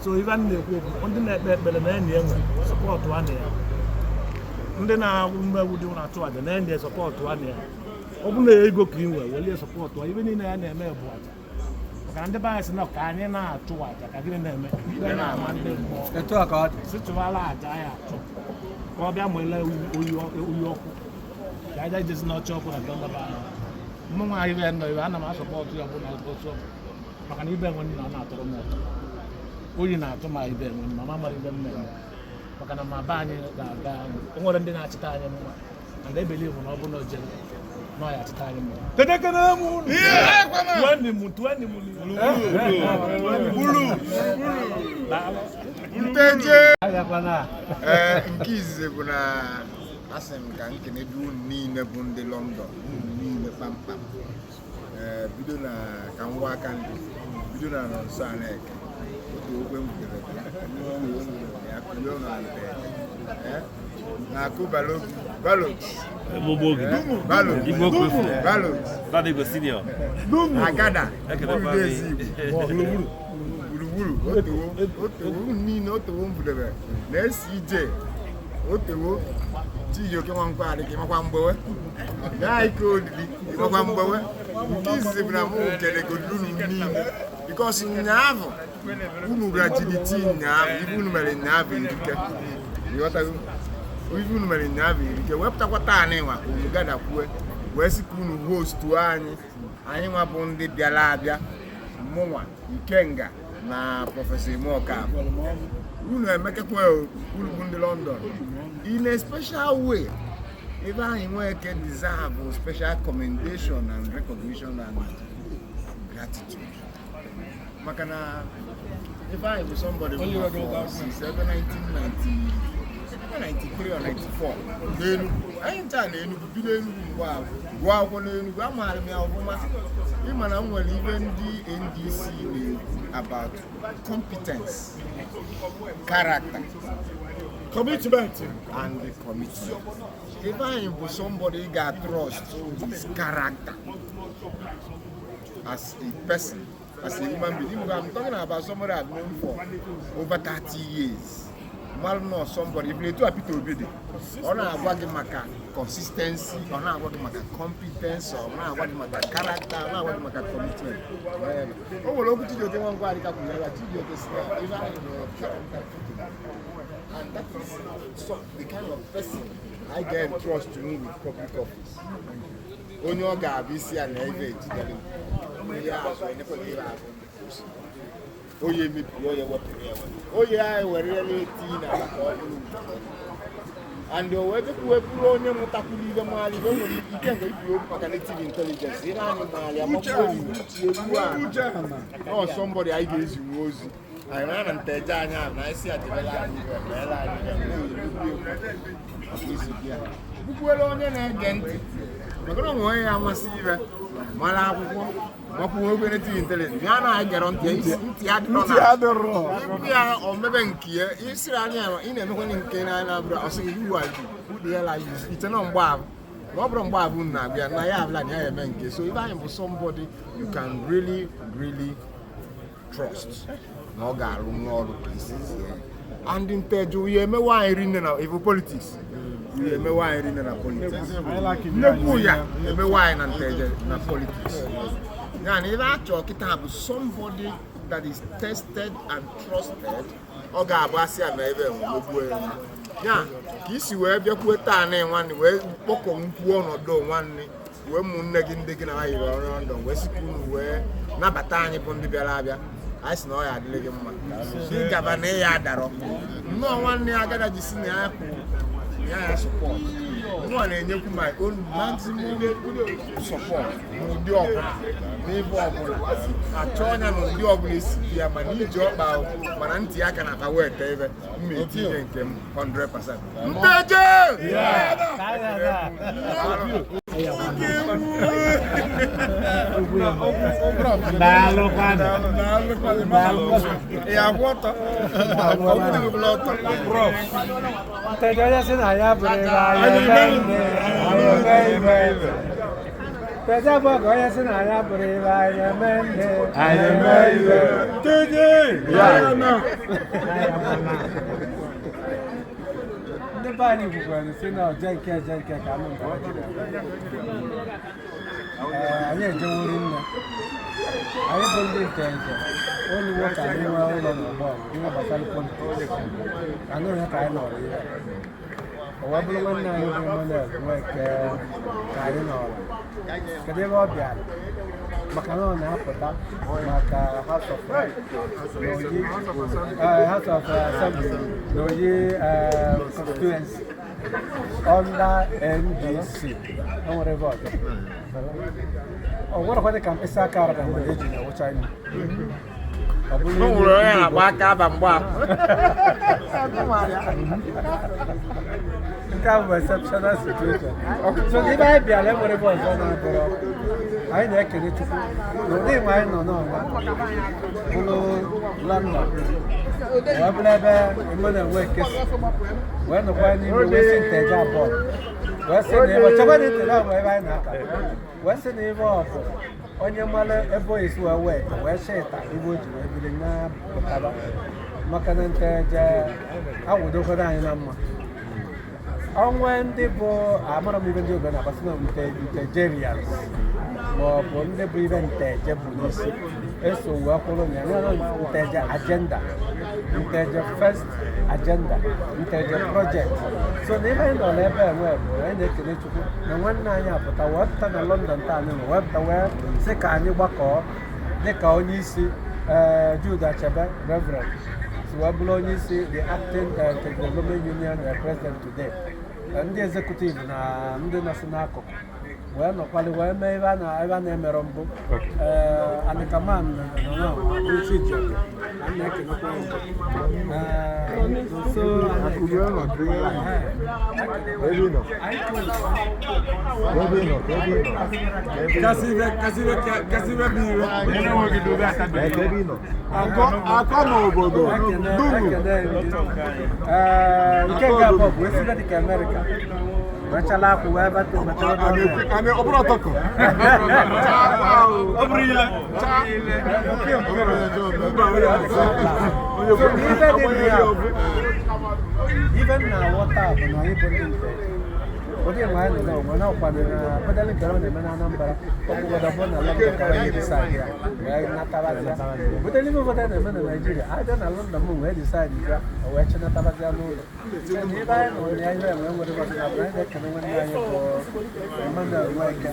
So ibe a na-ekwu okwu ndị na-ekpe ekpere na-enye enwe support a na ya, ndị na-awụ mmegbu dị na-achụ àjà na-enye support a na ya. Ọ bụ na ego ka ị nwee welie support a. Ibe niile ya na-eme bụ àjà, maka na ndị be anyị sị na ka anyị na-achụ àjà ka gịnị na-eme ikpe na-ama ndị mmụọ si chụwala àjà ya achụ ka ọ bịa mụele oyi ọkụ ka aja ijezi n'ọcha ọkụ na ndọndọba anyị. Mụ nwa ibe nọ ibe ana m asupport ya bụ na otu maka na ibe enwe nna ọ na-atọrọ m ụtọ, oyi na-atụ ma ibe enwe nna ma mara ibe m na-eme, maka na ma be anyị ga-aga o nwere ndị na-achịta anyị mma and ebele bụ na ọ bụ na ojere na ọ ya achịta anyị mma. Nteje. Ee, nke izizi bụ na asị m ka nkene du unu niile bụ ndị London, unu niile kpamkpam. Ee, bido na ka ngwa aka ndị bido na nọ nso a na-eke otu okwe m butere ya kulie ụlọ na na-akụ balogu balogu balogu balogu agada ezi Igbo gburugburu otewo otewo niile otewo m budebe na-esi ije otewo Chijioke Nwankwo adịka ịmakwa mgbewe gaa ike olili ịmakwa mgbewe. Nke izizi bụ na mụ kelegoduru unu niile because nyaahụ unu rajiri tii nyaahụ ife unu mere nyaahụ erike ịghọtago ife unu mere nyaahụ erike wepụtakwa taa nwa unu gadakwue wee sị ka unu hostuo anyị anyị nwa bụ ndị bịara abịa mụnwa Ikenga na Prọfesọ Imoka unu emekekwa unu bụ ndị London in a special way. Ifeanyi Nweke deserve special commendation and recognition and gratitude, maka na Ifeanyi bụ somebody bụ for since ebe 1990, 93 or 94 n'Enugu. Anyị ncha na Enugu bido Enugu mgbe ahụ, gụọ akwụkwọ n'Enugu. Amaara m ya ọfụma. Ịma na m nwere ibe ndị NDC na-ekwu about competence, character, commitment and the commitment. Ifeanyi bụ somebody ị ga-trust his character as a person, as a human being. I'm talking about somebody I've known for over 30 years. Mmadụ nọ somebody, if etu a Peter Obi dị, ọ na-agwa gị maka consistency, ọ na-agwa gị maka competence, ọ na-agwa gị maka character, ọ na-agwa gị maka commitment. O nwere okwu Chijioke Nwankwo adịka kwuru ebe a. Chijioke si na Ifeanyi nwere character, and that is so, the kind of person I get trust to move with public office. Onye ọ ga-abụ isi ya na ebe ejidere ihe azụ enyekwa gị ihe ahụ, onye emebiri, onye wepụrụ ya ewepụ, onye ahụ were ya na-eti na maka ọ bụrụ and o wee dịkwa wee bụrụ onye mụtakwuru ihe maara ihe. O nwere ike nke ikwu okwu maka native intelligence. Ihe anyị maara ya makwuo uche elu a nọ somebody anyị ga-ezi nwe ozi anyị na Nteje anyị ahụ na anyị si adịbela anyị ihe meela anyị ihe na-emegbu egwu ya bukwuere onye na-ege ntị, maka na onwe onye ya amasị ire mara akwụkwọ makwuo okwu native intelligence ya na-egere ntị ya, ntị ya dịrọ Ntị na adịrọ. Ikwu ya omebe nke ya isiri anya ya ị na-emekwa nke na na-abụrụ ọsị gị, "Who are you? Who the hell are you?" Ite na mgbe ahụ na ọ bụrụ mgbe abụ na-abịa na ya abụla na ya eme nke. So Ifeanyị bụ somebody you can really, really trust na ọ ga-arụ n'ọrụ ka esi zie and Nteje ya emewe anyị rinne na ifu politics, ya emewe anyị rinne na politics. Nnekwu ya emewe anyị na Nteje na politics ya na ife achọ kịta bụ somebody that is tested and trusted. Ọ ga-abụ asị ya na ebe enwegbuo ya ya ka isi wee bịakwuo taa na nwanne wee kpọkọ nkwuo ọnọdụ nwanne wee ụmụnne gị ndị gị na ha yiri ọrụ ndụ wee sị ka unu wee nabata anyị bụ ndị bịara abịa. Anyị sị na ọ ya adịrị gị mma ịgaba na ịya adarọ nnọọ. Nwanne ya agada ji si na ya kwụ ya ya support mụnwa na-enyekwu my own maximum support n'ụdị ọbụla, n'ebe ọbụla achọ ọnya, n'ụdị ọbụla esi dị ya, mana iji ọkpa ahụ, mana ntị aka na akpa wee tee ebe mma etinye nke m 100%. Nteje. Daalụkwanụ. Ya akwụ ọtọ. Ọ bụrụ ọtọ. Prof. Nteje, onye sị na ya bụrụ ebe anyị eme ihe, anyị eme ihe. Nteje bụ ka onye sị na ya bụrụ ebe anyị eme ihe, anyị eme ihe. Nteje. Ndị be anyị kwukwara sị na oje nke eje nke ka anụ nke ọ jiri. Ee, anyị ejewori nne anyị bụ ndị Nteje oluwo ka anyị nwee ụlọ n'ọgbọ ihe gbasara politics anụ ya ka anyị nọrọ ihe o wee bụrụ nwanne anyị bụ Emmanuel Nweke ka anyị nọrọ. Kedu ebe ọ bịara? Maka na ọ na-apụta maka House of Rep n'Oyi, House of Assembly n'Oyi constituency under NDC. O nwere ebe ọzọ ọ nwerekwa dị ka mkpịsị aka ara ka mgbe eji na-awụcha imi ọ bụrụ O nwere onye na-agba aka aba mgbe ahụ. Nke a bụ exceptional situation. So ebe anyị bịara enwere ebe ọzọ na-abụrụ anyị na-ekele Chukwu na ụdị mgbe anyị nọ n'ọnwa bụrụ London wee bụrụ ebe Emmanuel Nweke si wee nọkwa n'ime wee sị Nteje abụọ wee sị na ebe chekwa na Nteje abụọ ebe anyị na-aka wee sị na ebe ọ bụ onye mara ebe o esi wee wee wee cheta ibe o ji wee bido na-pụtaba maka na Nteje awụdokwara anyị na mma onwe ndị bụ amara m ibe ndị obodo na-agbasị na Ntejerians ma ọ bụ ndị bụ ibe Nteje bụ n'isi eso wee kwụrụ na ya na Nteje agenda, Nteje first agenda, Nteje project. So na ebe anyị nọ n'ebe enwe bụ anyị na-ekele Chukwu na nwanne anyị apụta wee pụta na London taa anyị nọ wee pụta wee sị ka anyị gbakọọ dịka onye isi Jude Achebe Reverend si wee bụrụ onye isi, the acting Development Union president today. Ndị executive na ndị nọsị n'akụkụ wee nọkwalị wee mee ebe a na ebe a na-emerọ mbụ. Ee, Anikaman nọ na Chijioke, a na-ekenekwa ya. Ee, nso Akọ n'obodo duru. Ee, nke nke abụọ bụ esibe dịka Amerịka wechala akwụ wee bata bata. Ọ bụrụ ọtọkọ. Ọ bụrụ ile. So ife dị na ya, ife m na-aghọta bụ na anyị bụ ndị nte ụdị nwe anyị nọ n'onwe na ọkwadoro na pedalị nke ọ na-eme na Anambra ọkwụgodo bụ na London ka anyị decide ya wee natabazia butere ife ụfọdụ na-eme na Naịjirịa abịa na London m wee decide ya o wee chịnatabazia n'ụlọ. Nke na ebe anyị nọ ya ihe enwe nwere ụbọchị na bụ anyị na-ekene nwanne anyị bụ Emmanuel Nweke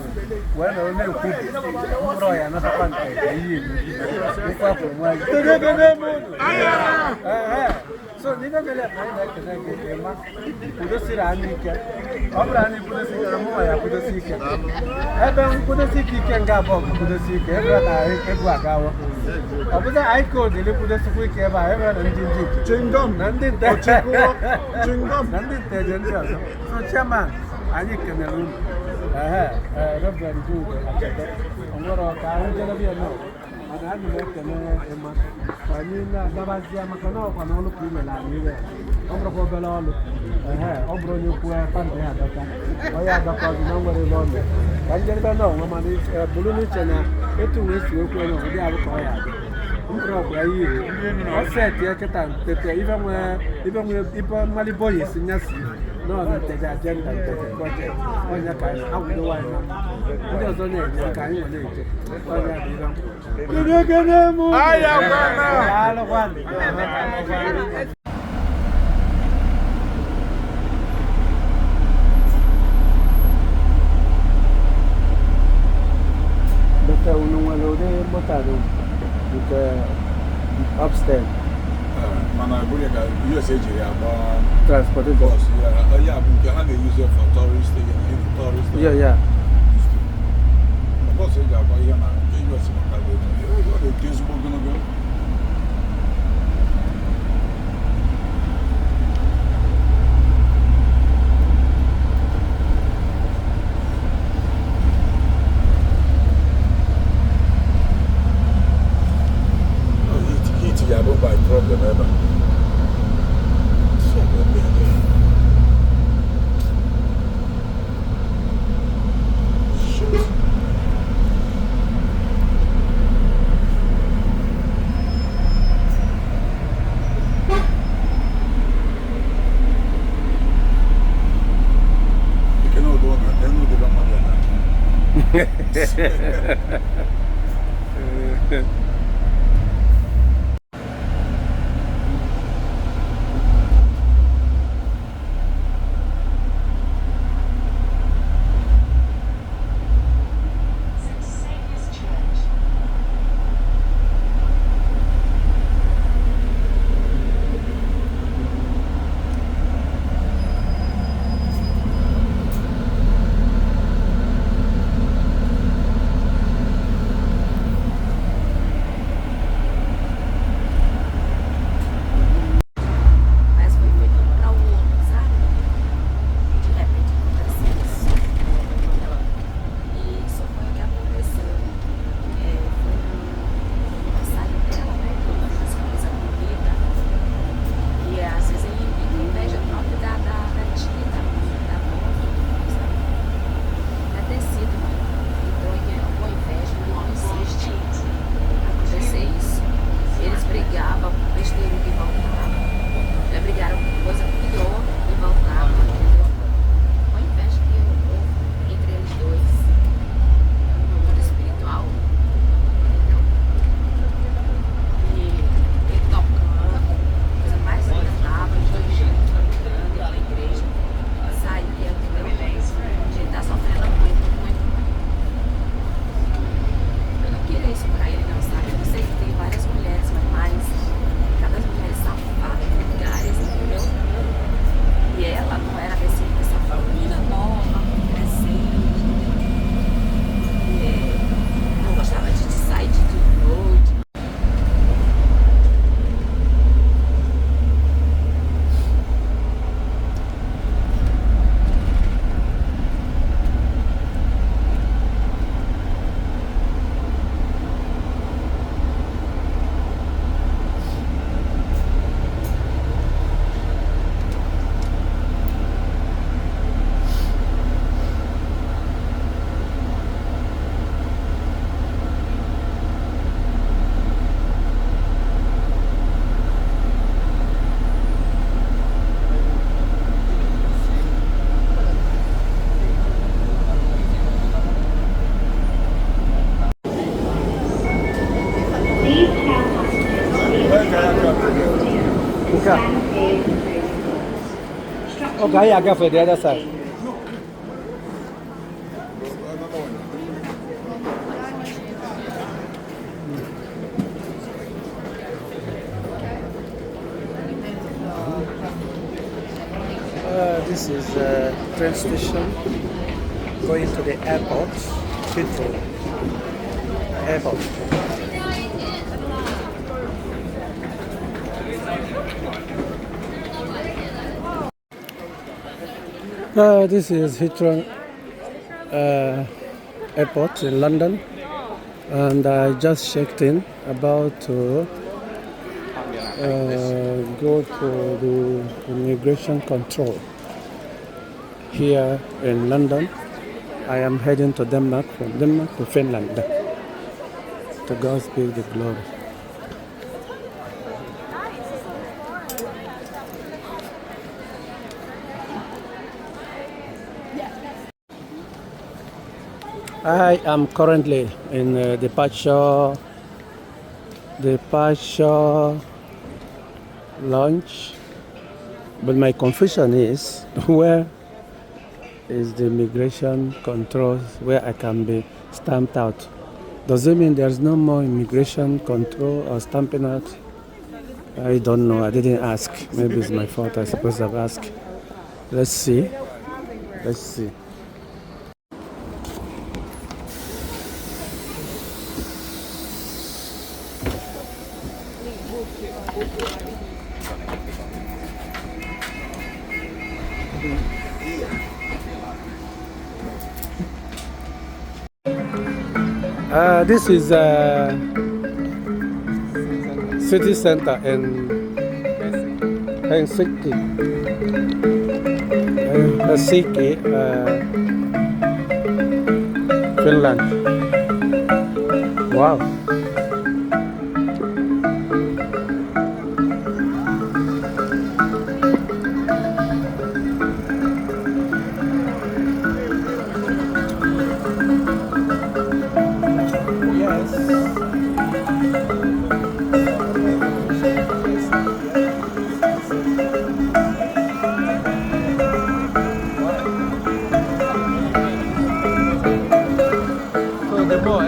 wee nọrọ na-ekwubi mkpụrụ ya natakwa nke ka ihe Igbo nkwa kwuru nwa anyị. Ehe. So n'ife mere na anyị na-ekene gị ịma kwudosiri anyị ike. Ọ bụrụ anyị kwudosi ike, mụnwa ya kwudosi ike ebe nkwudosi ike ike nga abụọ bụ kwudosi ike ebe na egwu agawo ọ bụzi anyị ka odili kwudosikwa ike ebe a ebe na ndị Chingom. Na ndị nte Chingom. Na ndị nteje ndị ọzọ. So chairman, anyị kenere unu. Ehe, ee, Reverend Jude Achebe onwere ọka ahụ njedebe ya nọ, mana anyị na-ekele ịma ka anyị na-agabazie maka na ọkwa na ọlụ ka imere anyị iwe ọ bụrụkwa obere ọlụ. Ehe, ọ bụrụ onye kwuo pandị ya adọka onye adọka ọzọ na nwere ebe ọ nọ ka njedebe na onwe, mana bụrụ n'uche na etu wee si okwu onye ụdị abụ ka ọ ya adị mkpụrụ ọgwụ ya ihe ọ seti ya kịta ntete ife nwe ife nwe ife mmalibo ya esi nyasi nọ na nteje agenda nteje project ọnya ka anyị agwụdowa anyị na ndị ọzọ na-enye ka anyị nwe na-eje ọnya bụ ife mkpụrụ. Kene mụ. Daalụkwanụ. Dọkịta, unu nwere ụdị moto a nke upstairs? Mana bụrụ ya ka US ejiri agba transportation bus ya, ya bụ nke ha na-eyuze for tourist ihe na ihe tourist. Bus eji agba ihe na nke US maka ọ na-eto ezigbo ogologo. Oh, heat ya bụ by problem ebe a. So, ebe a. Shit. Ike na ụdị ọ na- enu ụdị ebe mmadụ ya na- St. Saviour's Church. Okay, anyị agafe the other side. This is a train station going to the airport, Heathrow Airport. This is Heathrow Airport in London, and I just checked in, about to go to the immigration control here in London. I am heading to Denmark, from Denmark to Finland. To God be the glory. I am currently in departure lounge, but my confusion is where is the immigration controls where I can be stamped out? Does it mean there's no more immigration control or stamping out? I don't know. I didn't ask. Maybe it's my fault. I suppose I've asked. Let's see. Let's see. This is city center in Helsinki, Finland. Wow.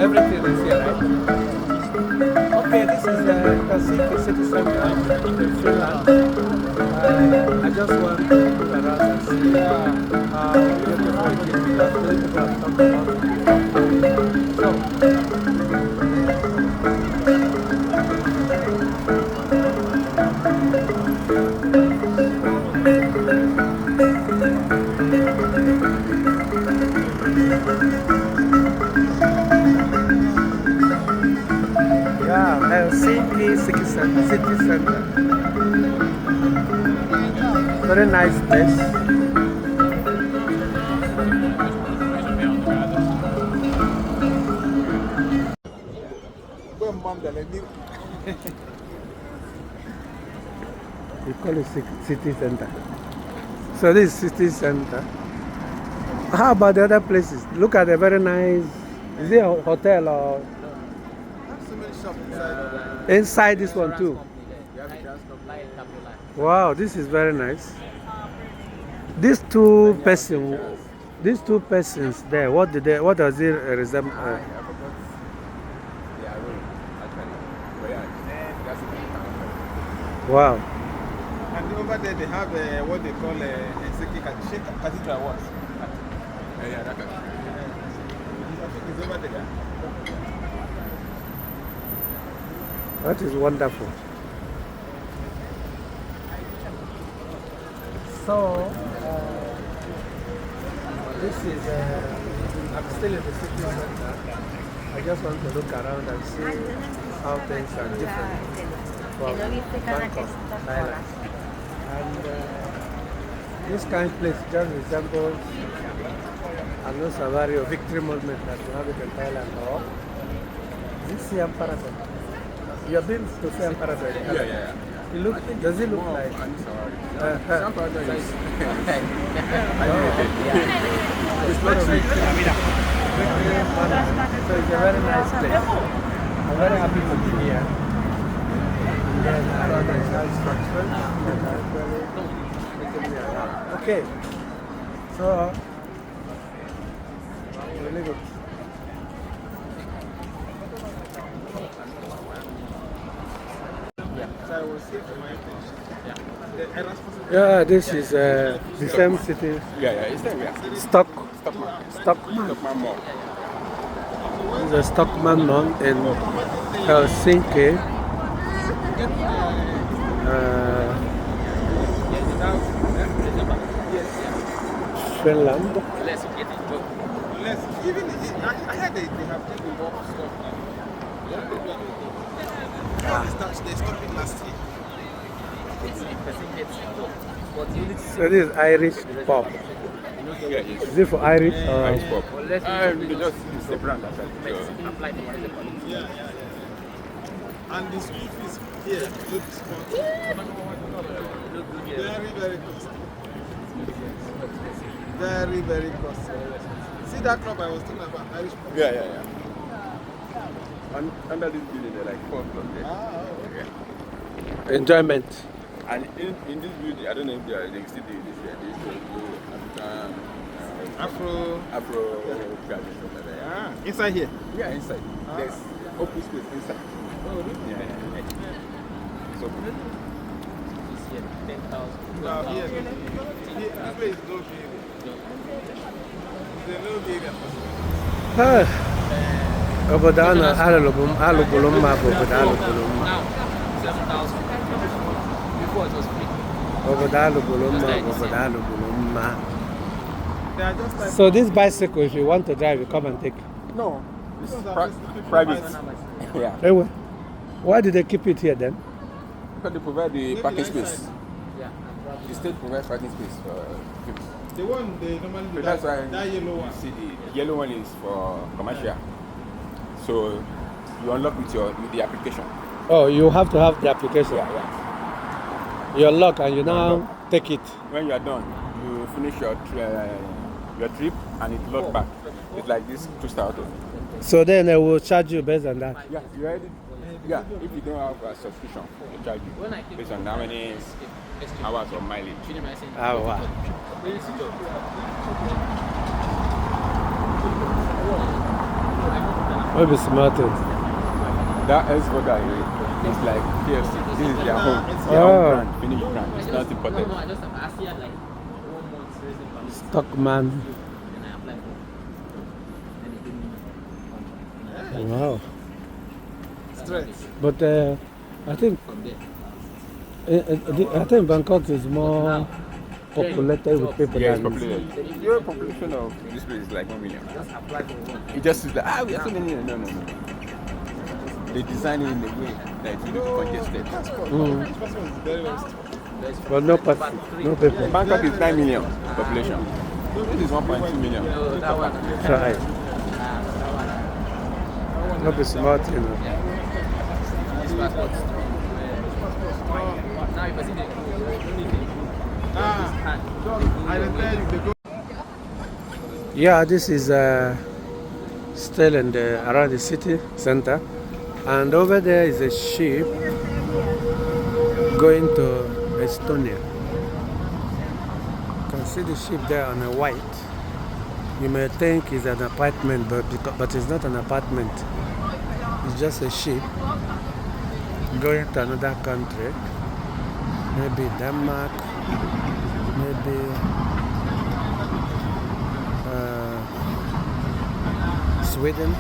Everything is here, right? Okay, this is the Helsinki city center in Finland. I just want to look around and see how beautiful it is, because many people have talked about it before. So, Helsinki city center. Very nice place. We call it city center. So this is city center. How about the other places? Look at the very nice. Is it a hotel or? Inside this one too. Wow, this is very nice. These two persons there. What did they? What does it resemble? Wow. And over there they have what they call a cathedral. What? Yeah, that cathedral. I think it's over there. That is wonderful. So, this is, I'm still in the city center. I just want to look around and see how things are different from Bangkok, Thailand. And this kind of place just resembles Anusawari or Victory Monument that we have it in Thailand. Or is this Siam Paragon? You have been to Siam Paragon? Yeah, yeah. It look, does it look like? Siam Paragon is. It's not sweet. So it's a very nice place. I'm very happy to be here. And then I saw the nice structures that are actually taking me around. Wow. Okay. So we leave it. Yeah, this is the same city. Yeah, yeah, it's there. Yeah. Stockman. Stockman Mall. This is a Stockman Mall in Helsinki. Finland. Even I heard they have taken off stuff now. They stopped it last year. So this is Irish pop. Is it for Irish? Or? Irish pop. It's a brand actually. Yeah, yeah, yeah. And the school fees here looks very, very costly. Very, very costly. See that club I was talking about, Irish pop? Yeah, yeah, yeah. And under this building, there are like 4 clubs there. Ah, okay. Yeah. Enjoyment. And in this building, I don't know if they still do this here. They used to do African, Afro graduation, stuff like that. Ah, inside here? Yeah, inside. Ah. There's open space inside. Oh, really? Yeah, yeah, yeah. It's open. This year, 10,000. No, here, this place is no area. It's a no area. Obodo a alụgburu mma bụ obodo alụgburu mma. Now, 7,000. Before it was free. Obodo alụgburu mma bụ obodo alụgburu mma. They are just like So this bicycle, if you want to drive, you come and take. No, it's private. Yeah. Anyway, why did they keep it here then? Because they provide the parking space. Yeah. The state provides parking space for people. The one they normally do, So that's why that yellow one. You see, the yellow one is for commercial. So you unlock with the application. Oh, you have to have the application. Yeah, yeah. You unlock and you now take it. When you are done, you finish your trip and it locks back. It's like this two-star auto. So then they will charge you based on that. Yeah, you already. Yeah, if you don't have a subscription, they charge you based on how many hours or mileage. Oh, wow. What be smart? That S burger is like KFC. This is their home. It's their own brand, Finnish brand. It's not imported. Stockman. Wow. But I think Bangkok is more populated with people. Yeah, it's populated. Your population of this place is like 1 million. It just is like, we are so many. No, no, no. They design it in a way that it will be congested. Mm. But no people. Bangkok is 9 million population. This is 1.2 million. Try. Not be smart, you know. Yeah, this is still in the around the city center, and over there is a ship going to Estonia. You can see the ship there on a white. You may think it's an apartment, but it's not an apartment. It's just a ship going to another country, maybe Denmark, maybe Sweden,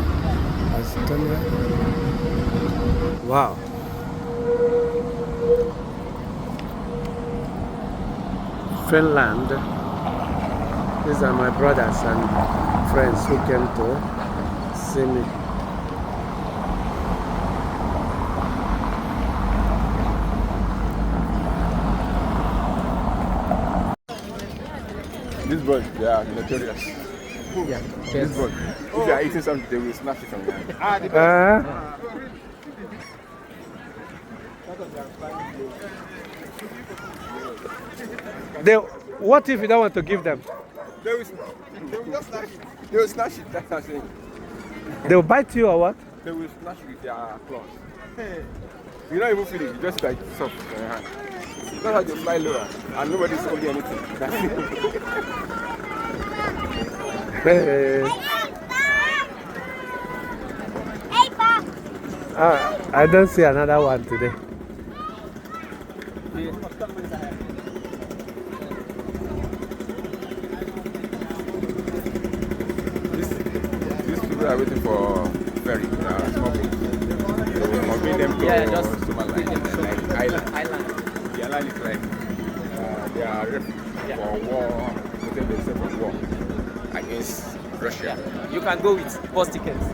Estonia. Wow. Finland. These are my brothers and friends who came to see me. These birds, they are notorious. Yeah. This bird, if you are eating something, they will snatch it from your hand. What if you don't want to give them? They will just snatch it. They will snatch it. That's what I'm saying. They will bite you or what? They will snatch it with their claws. You don't even feel it. You just like soft on your hand. That's how they fly lower, and nobody's holding anything. Hey. Ah, I don't see another one today. These people are waiting for ferry, small boat. So we convey them to Yeah, just Somaliland, like island. Island. The island is like they are refuge for war, protect themselves from war against Russia. You can go with bus tickets.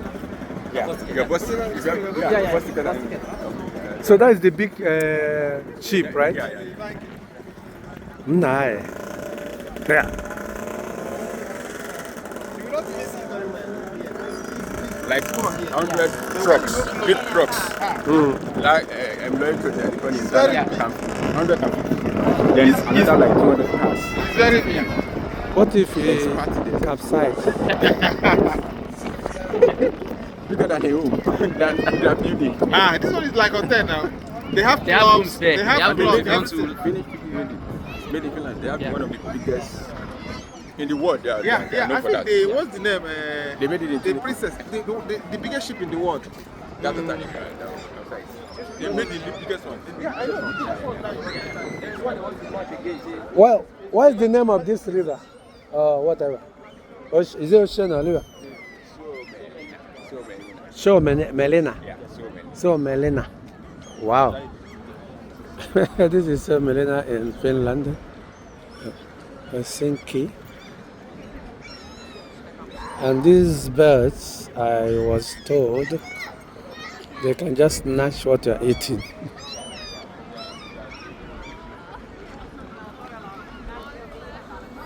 Yeah, Bus ticket. your bus ticket. If you have, yeah, Yeah, yeah, bus ticket. bus and- ticket. So that is the big ship, right? Yeah, yeah, yeah. Nice. Yeah. Like 100 trucks, big trucks. Like employed to the is that like 150. Then another like 200 cars. It's very big. What if it capsized? Bigger than a home, than the building. Ah, this one is like hotel now. They have They have clubs. rooms there. They have They have clubs. rooms. They want everything. to- Finnish people made it. Made in Finland. They have Yeah. one of the biggest in the world. They are, Yeah, they are yeah. known I for think that. they what's the name? They made it in the princess, the biggest ship in the world. That Titanic down outside. They made the biggest one. Yeah, I know. The biggest one now. Well, what is the name of this river? Whatever. Is it ocean or river? So many. So Melina. Yeah, so many. So Melina. Wow. This is So Melina in Finland. Helsinki. And these birds, I was told, they can just snatch what you're eating.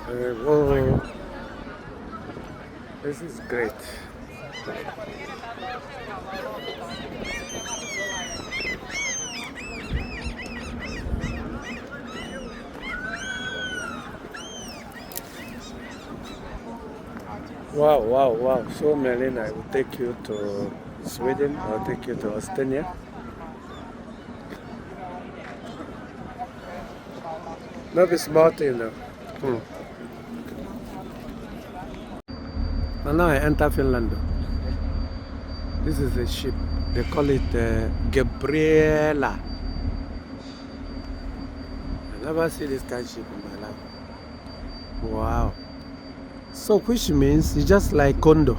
Whoa. This is great. Wow, wow, wow. So, Merlin, I will take you to Sweden, I'll take you to Estonia. Not be small thing, though. And now I enter Finland. This is a ship. They call it Gabriela. I never see this kind of ship in my life. Wow. So which means it's just like condo.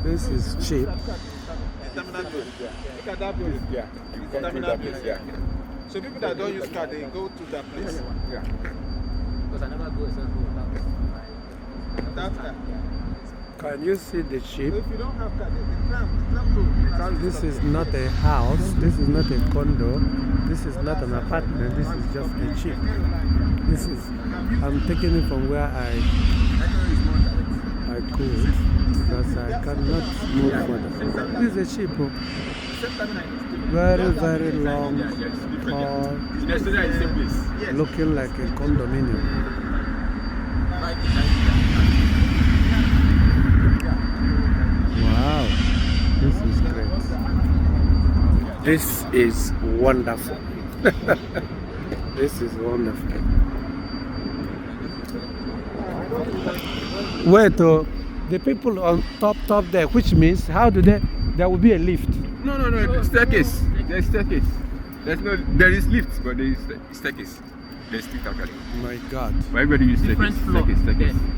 This is cheap. The terminal building. Look at that building. Yeah, you It's come through terminal that place. building. Yeah. So people that don't use car, they go to that place. Yeah. Because I never go to without That car. Can you see the ship? So if you don't have car, the tram This is not a house. This is not a condo. This is not an apartment. This is just a ship. This is. I'm taking it from where I could, because I cannot move further. This is a ship. Oh. Very, very long, tall, In Estonia, it's the same place. looking like a condominium. Wow, this is great. This is wonderful. This is wonderful. Wait, oh, the people on top there, which means how do they? There will be a lift. No, no, no. Staircase. There's staircase. There's no. There is lift, but there is staircase. There's lift actually. My God. But everybody use Different staircase. floor. Staircase. Staircase.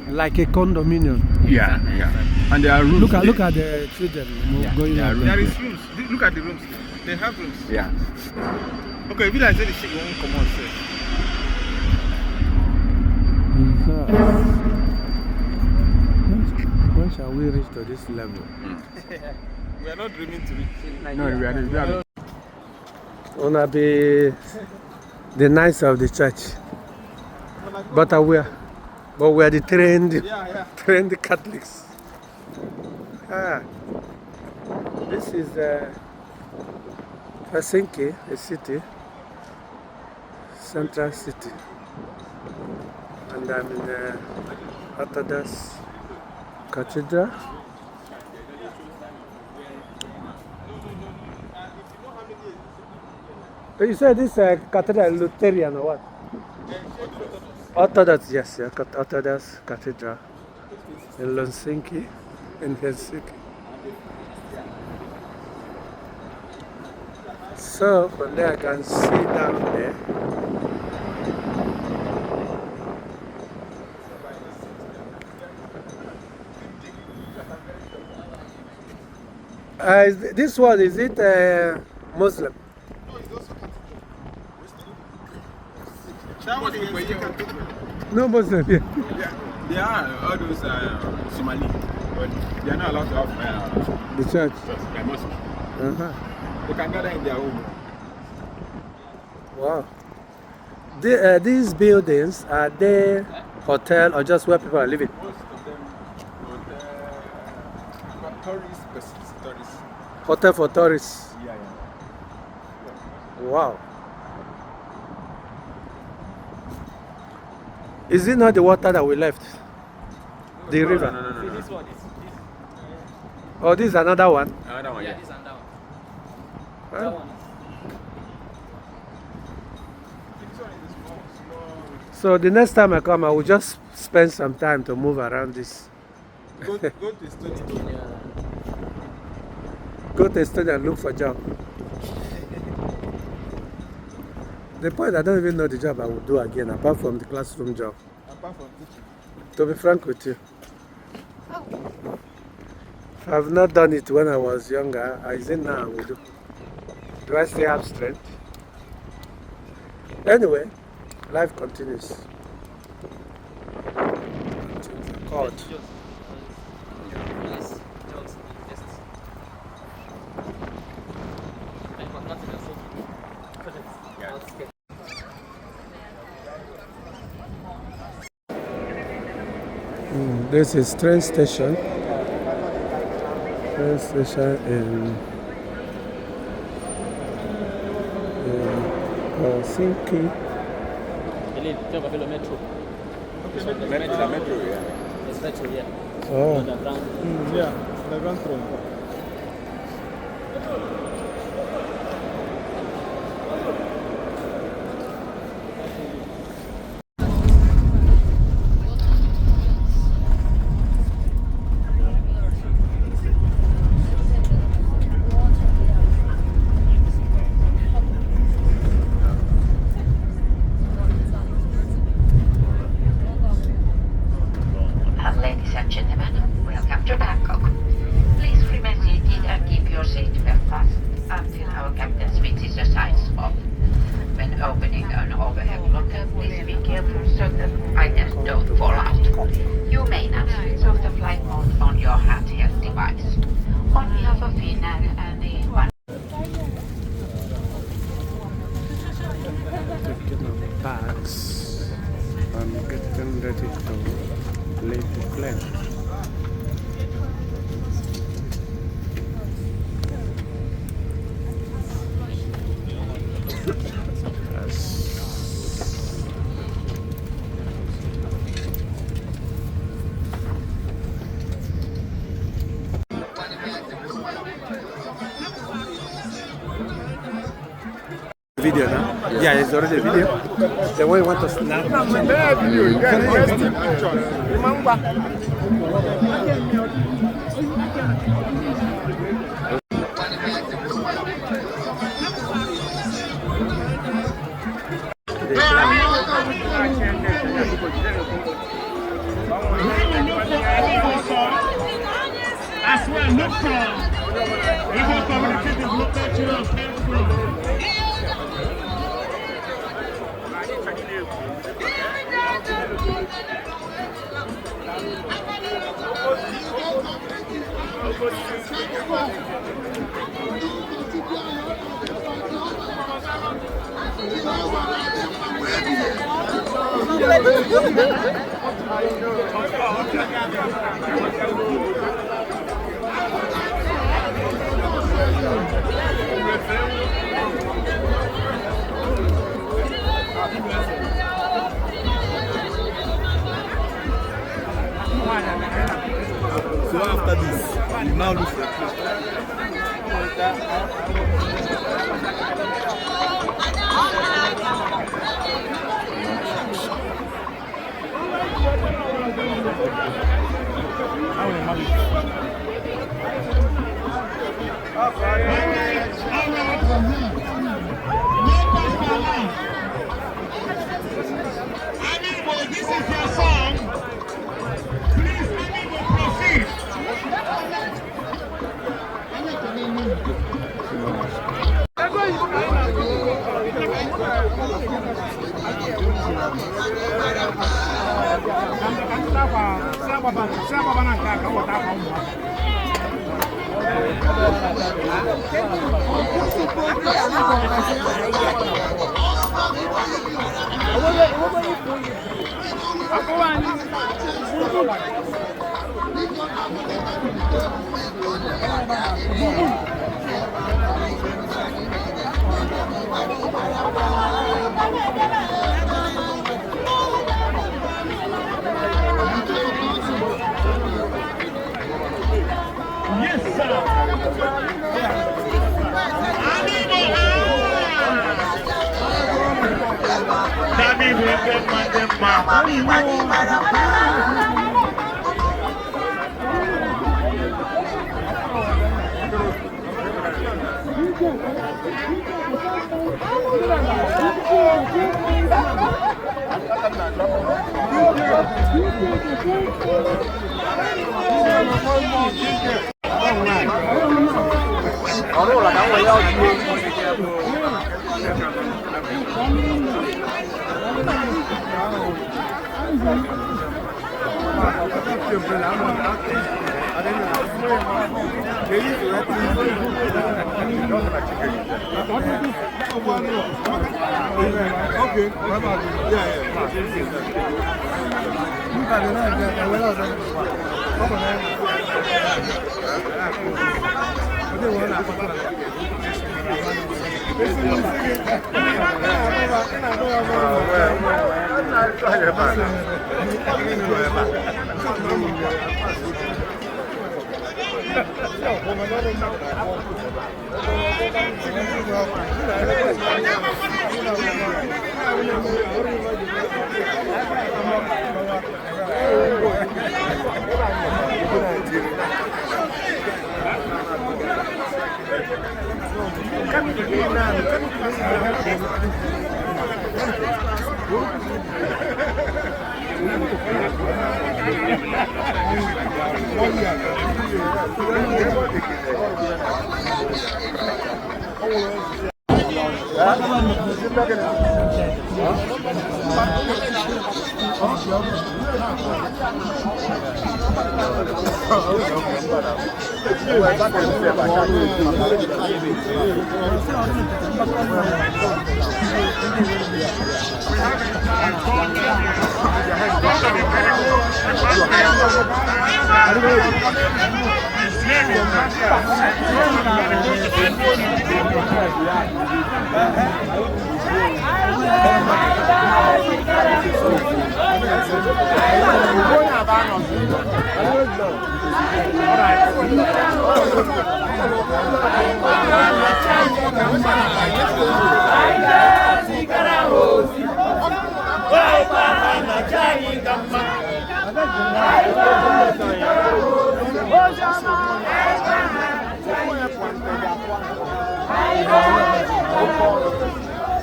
Like a condominium. Yeah, yeah. And there are rooms. Look at there. look at the children going there up are there. There is rooms. Look at the rooms. They have rooms. Yeah. Okay, if you like say the shit won't come out, sir. When shall we reach to this level? We are not dreaming to reach. No, we are. We are. Wanna be the knights of the church, but we are the trained, Yeah, yeah. trained Catholics. Ah, this is Helsinki, a city, central city, and I'm in the Orthodox Cathedral. You said this cathedral Lutheran or what? Orthodox, yes, yeah, Orthodox Cathedral in Helsinki, in Helsinki. So from there I can see down there. This one, is it Muslim? No Muslim here. Yeah, they are all those Somali, but they are not allowed to have the church. They mosque. They can gather in their home. Wow. These buildings, are they hotel or just where people are living? Most of them hotel, tourists, tourists. Hotel for tourists. Yeah, yeah. Wow. Is it not the water that we left? The river? No. This one is this. Oh, this is another one? Another one, yeah. This is another one. Huh? That one is. So the next time I come, I will just spend some time to move around this. Go to Estonia. Go to Estonia and look for job. The point, I don't even know the job I will do again, apart from the classroom job. Apart from teaching. To be frank with you. If I've not done it when I was younger, I think now I will do. Do I still have strength? Anyway, life continues. God. This is train station. Train station in Helsinki. Metro. Metro, yeah. It's metro, yeah. Oh. Underground. Yeah, underground train. Ladies and gentlemen, welcome to Bangkok. Please remain seated and keep your seatbelt fastened until our captain switches the sides off. When opening an overhead locker, please be careful so that items don't fall out. You may now switch off the flight mode on your handheld device. On behalf of Finnair and the one. Taking our bags and getting ready to leave the plane. Yes. Video now? Yeah, it's already a video. The one you want to snap. Remember. As well, look for Igbo Community Development Children's Club. So after this, you now look for a place. All right. No pass for life. Amigo, this is your song. Please, Amigo, proceed. Yes, sir.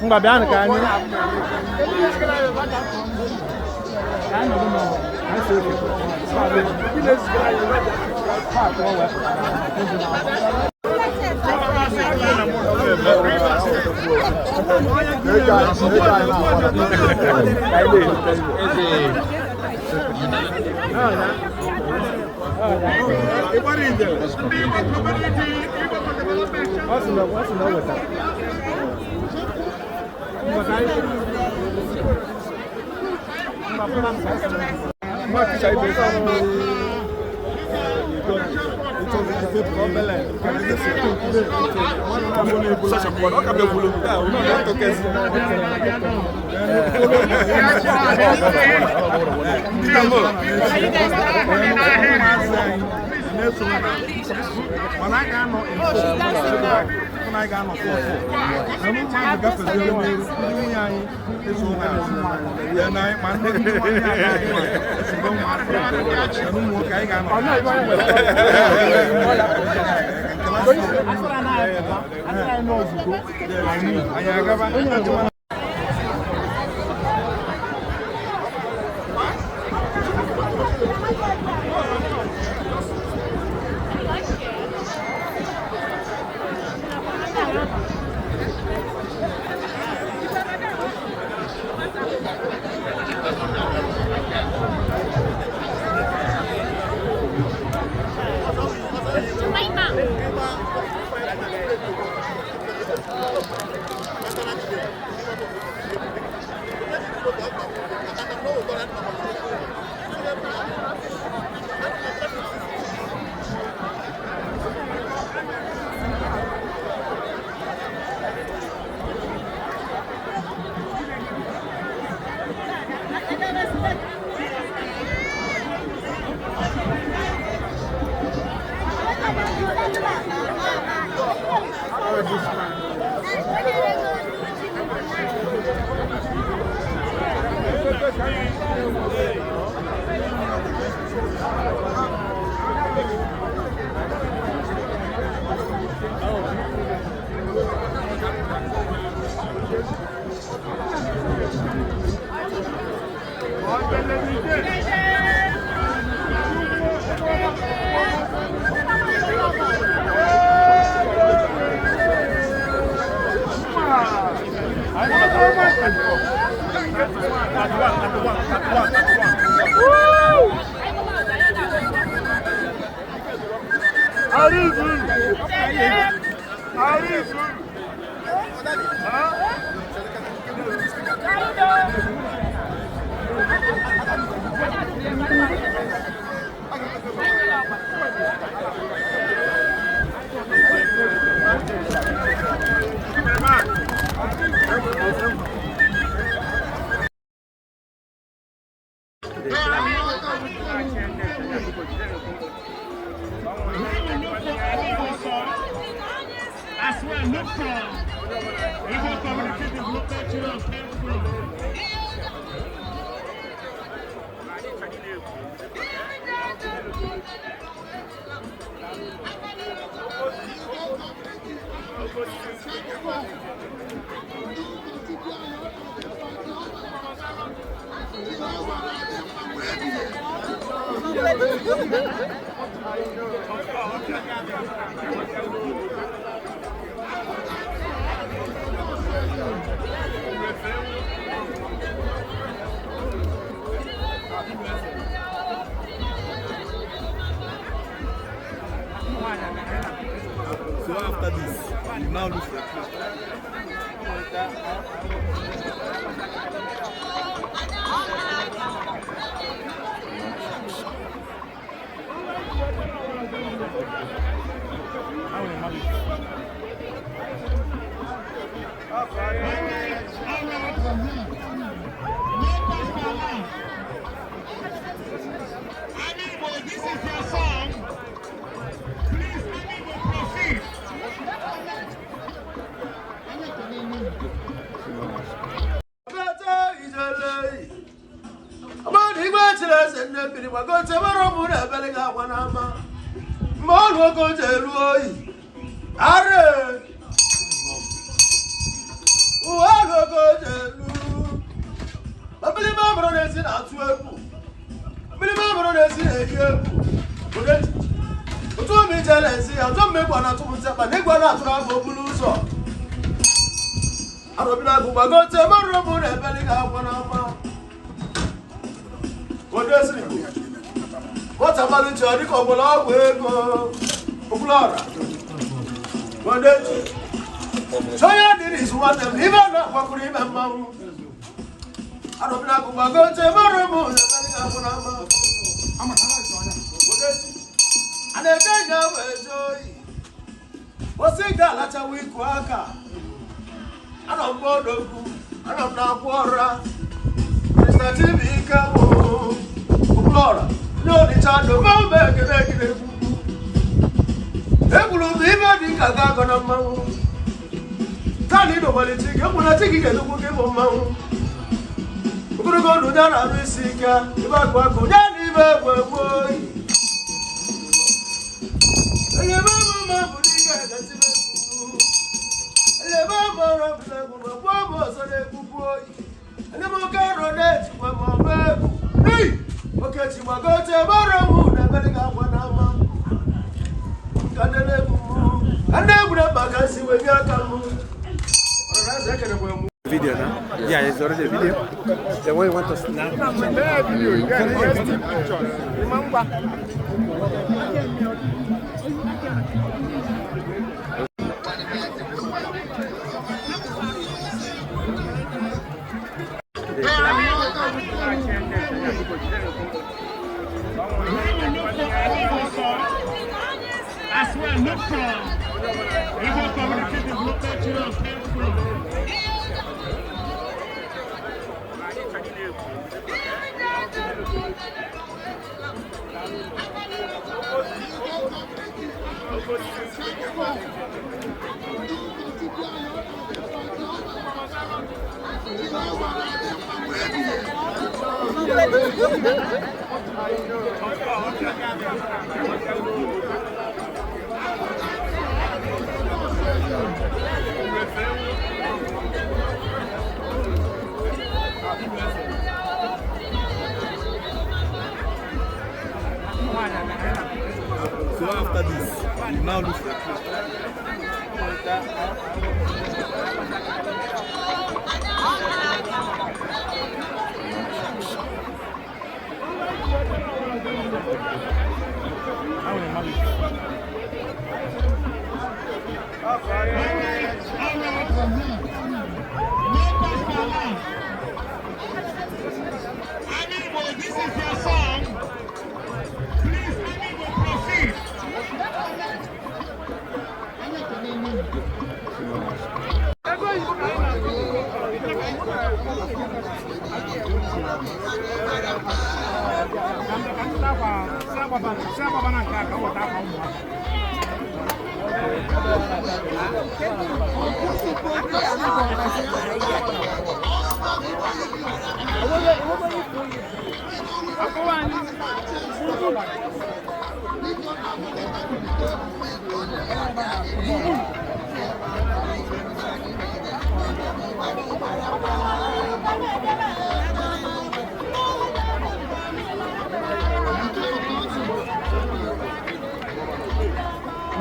Ngwa bịanụ ka anyị Oh, she's dancing now. na anyị ga-anọ fọfọ na ụmụ anyị gafeziere n'iru ndị nwunye anyị eso n'azụ ya na anyị ma ndị nwanne anyị esoro ụmụaka na ụmụ nwoke anyị ga-anọ anyị agaba. As well, look for Igbo Community Development Children's Council. So after this, you now look for a place. Amigo, this is your song. Please, Amigo, proceed. na ịdọgbara chi gị ekwuna chi gị ga-edokwu gị bụ mmanwụ ogologo ndụ ya na-arụ isi ike ibe akụ akụ ya na ibe egwu egwu oyi elebe mma bụ n'ike gatibe elebe mọrọ bụ egwu ma gbuo m ọzọ na-ekwukwu oyi ndị m oke nrọ na-ejikwa ma ọ bụ egwu n'ihi okechi gbagote mọrọ m na ebere ga-agwa n'ama ka ndị na-egwu m ka ndị egwu na mba ka si wee nye aka m ọrụ ekenekwe m. Video now? Yeah, it's already a video. The one you want to snap. Video, you get pictures. Remember? As well, look for Igbo Community Development Union Council. So after this, you now look for Amigo, this is your song. Please, Amigo, proceed.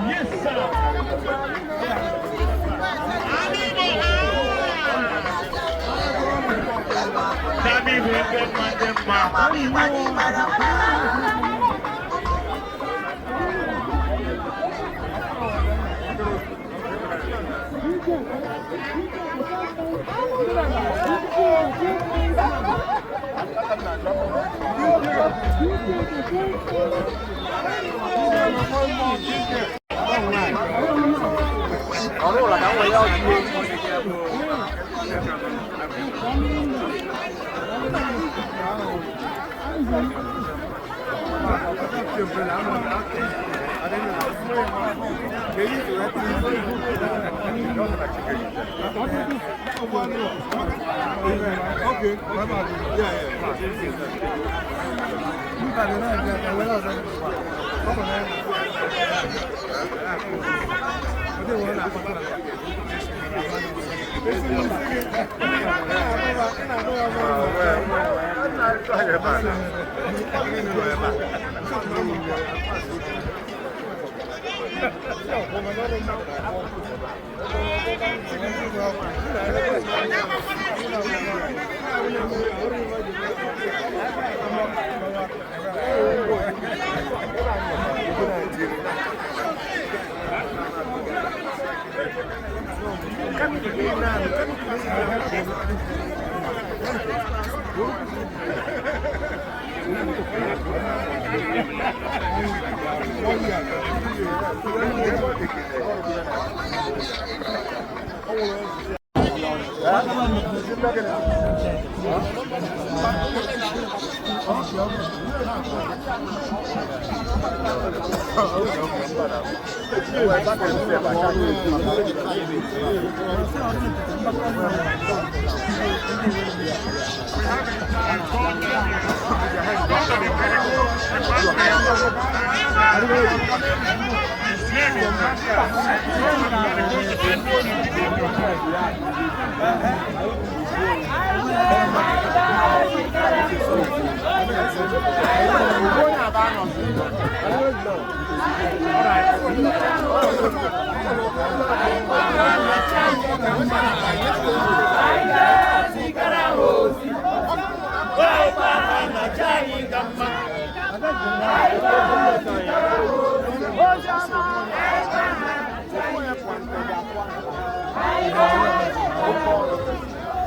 Yes, sir.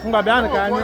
Ngwa bịanụ ka anyị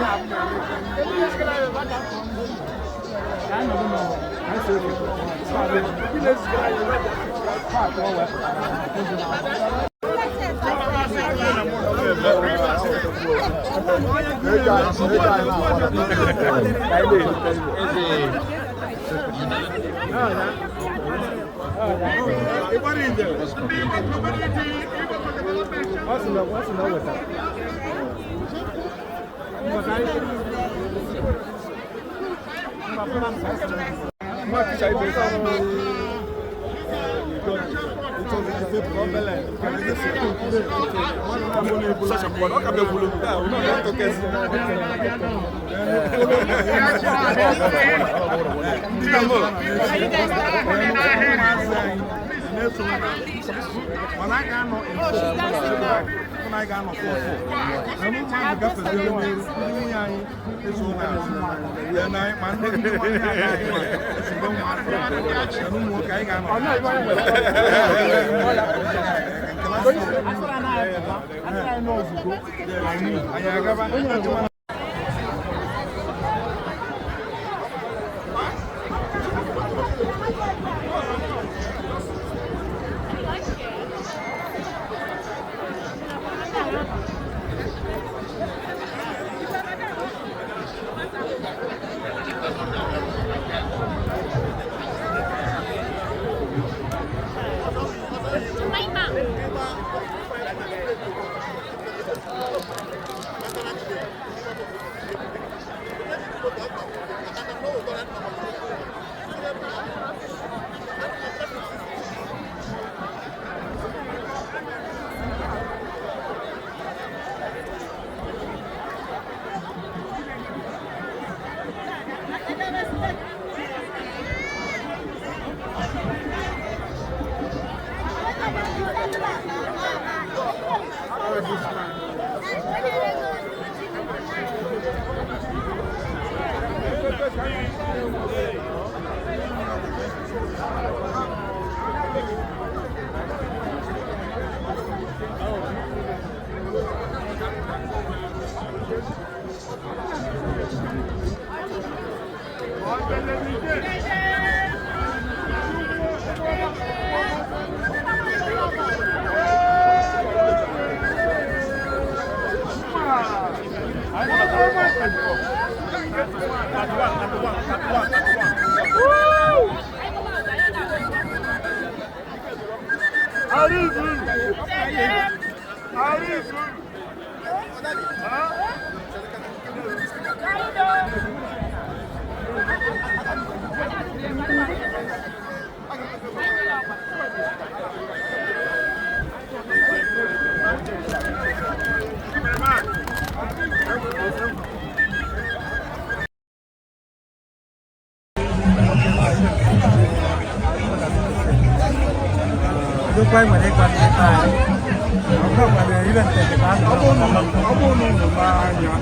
Ọ bụrụ na unu lee anya,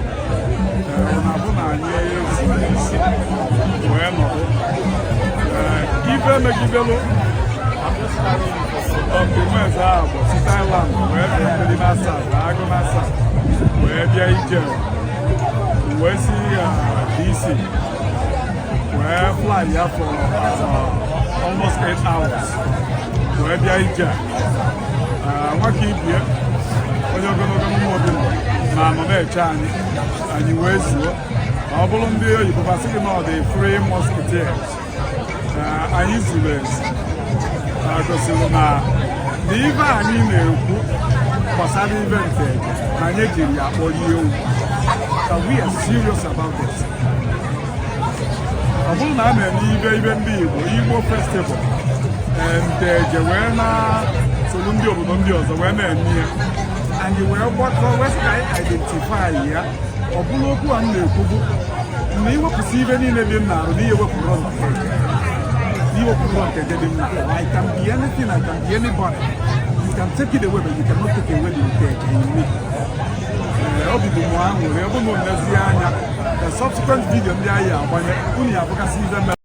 na-abụ na anyị ezuru isi wee nọdụ. Ife megidelu ọdụmeze ahụ bụ si Thailand wee bịa mmiri nasa wee agụ nasa wee bịa ije wee si DC wee fly ya for almost 8 hours wee bịa ije nwaka ibie onye ogologo mmụọ bi na-anọ na-eche anyị anyị wee zuo Ọ bụrụ ndị oyibo basị gị na ọ dị Three Musketeers na anyị zuru ezu na gosiri na ife anyị na-ekwu gbasara ife Nteje na anyị ejiri ya akpọrọ ewu, that we are serious about it. Ọ bụrụ na a na-eme ibe ndị Igbo, Igbo festival, Nteje wee na soro ndị obodo ndị ọzọ wee na-eme ya, anyị wee gbakọ wee sị ka anyị identify ya. Ọ bụrụ okwu a m na-ekwubu na iwepụsị ibe niile dị m n'arụ na ihe wepụrụ Nteje, iwepụrụ Nteje dị m n'arụ. I can be anything, I can be anybody. You can take it away, but you cannot take away the Nteje in me. Ee, obi bụ m aṅụrị. Ọ bụ na nlezie anya, the subsequent video ndị anyị agbanye, unu ya abụgasị ife mere.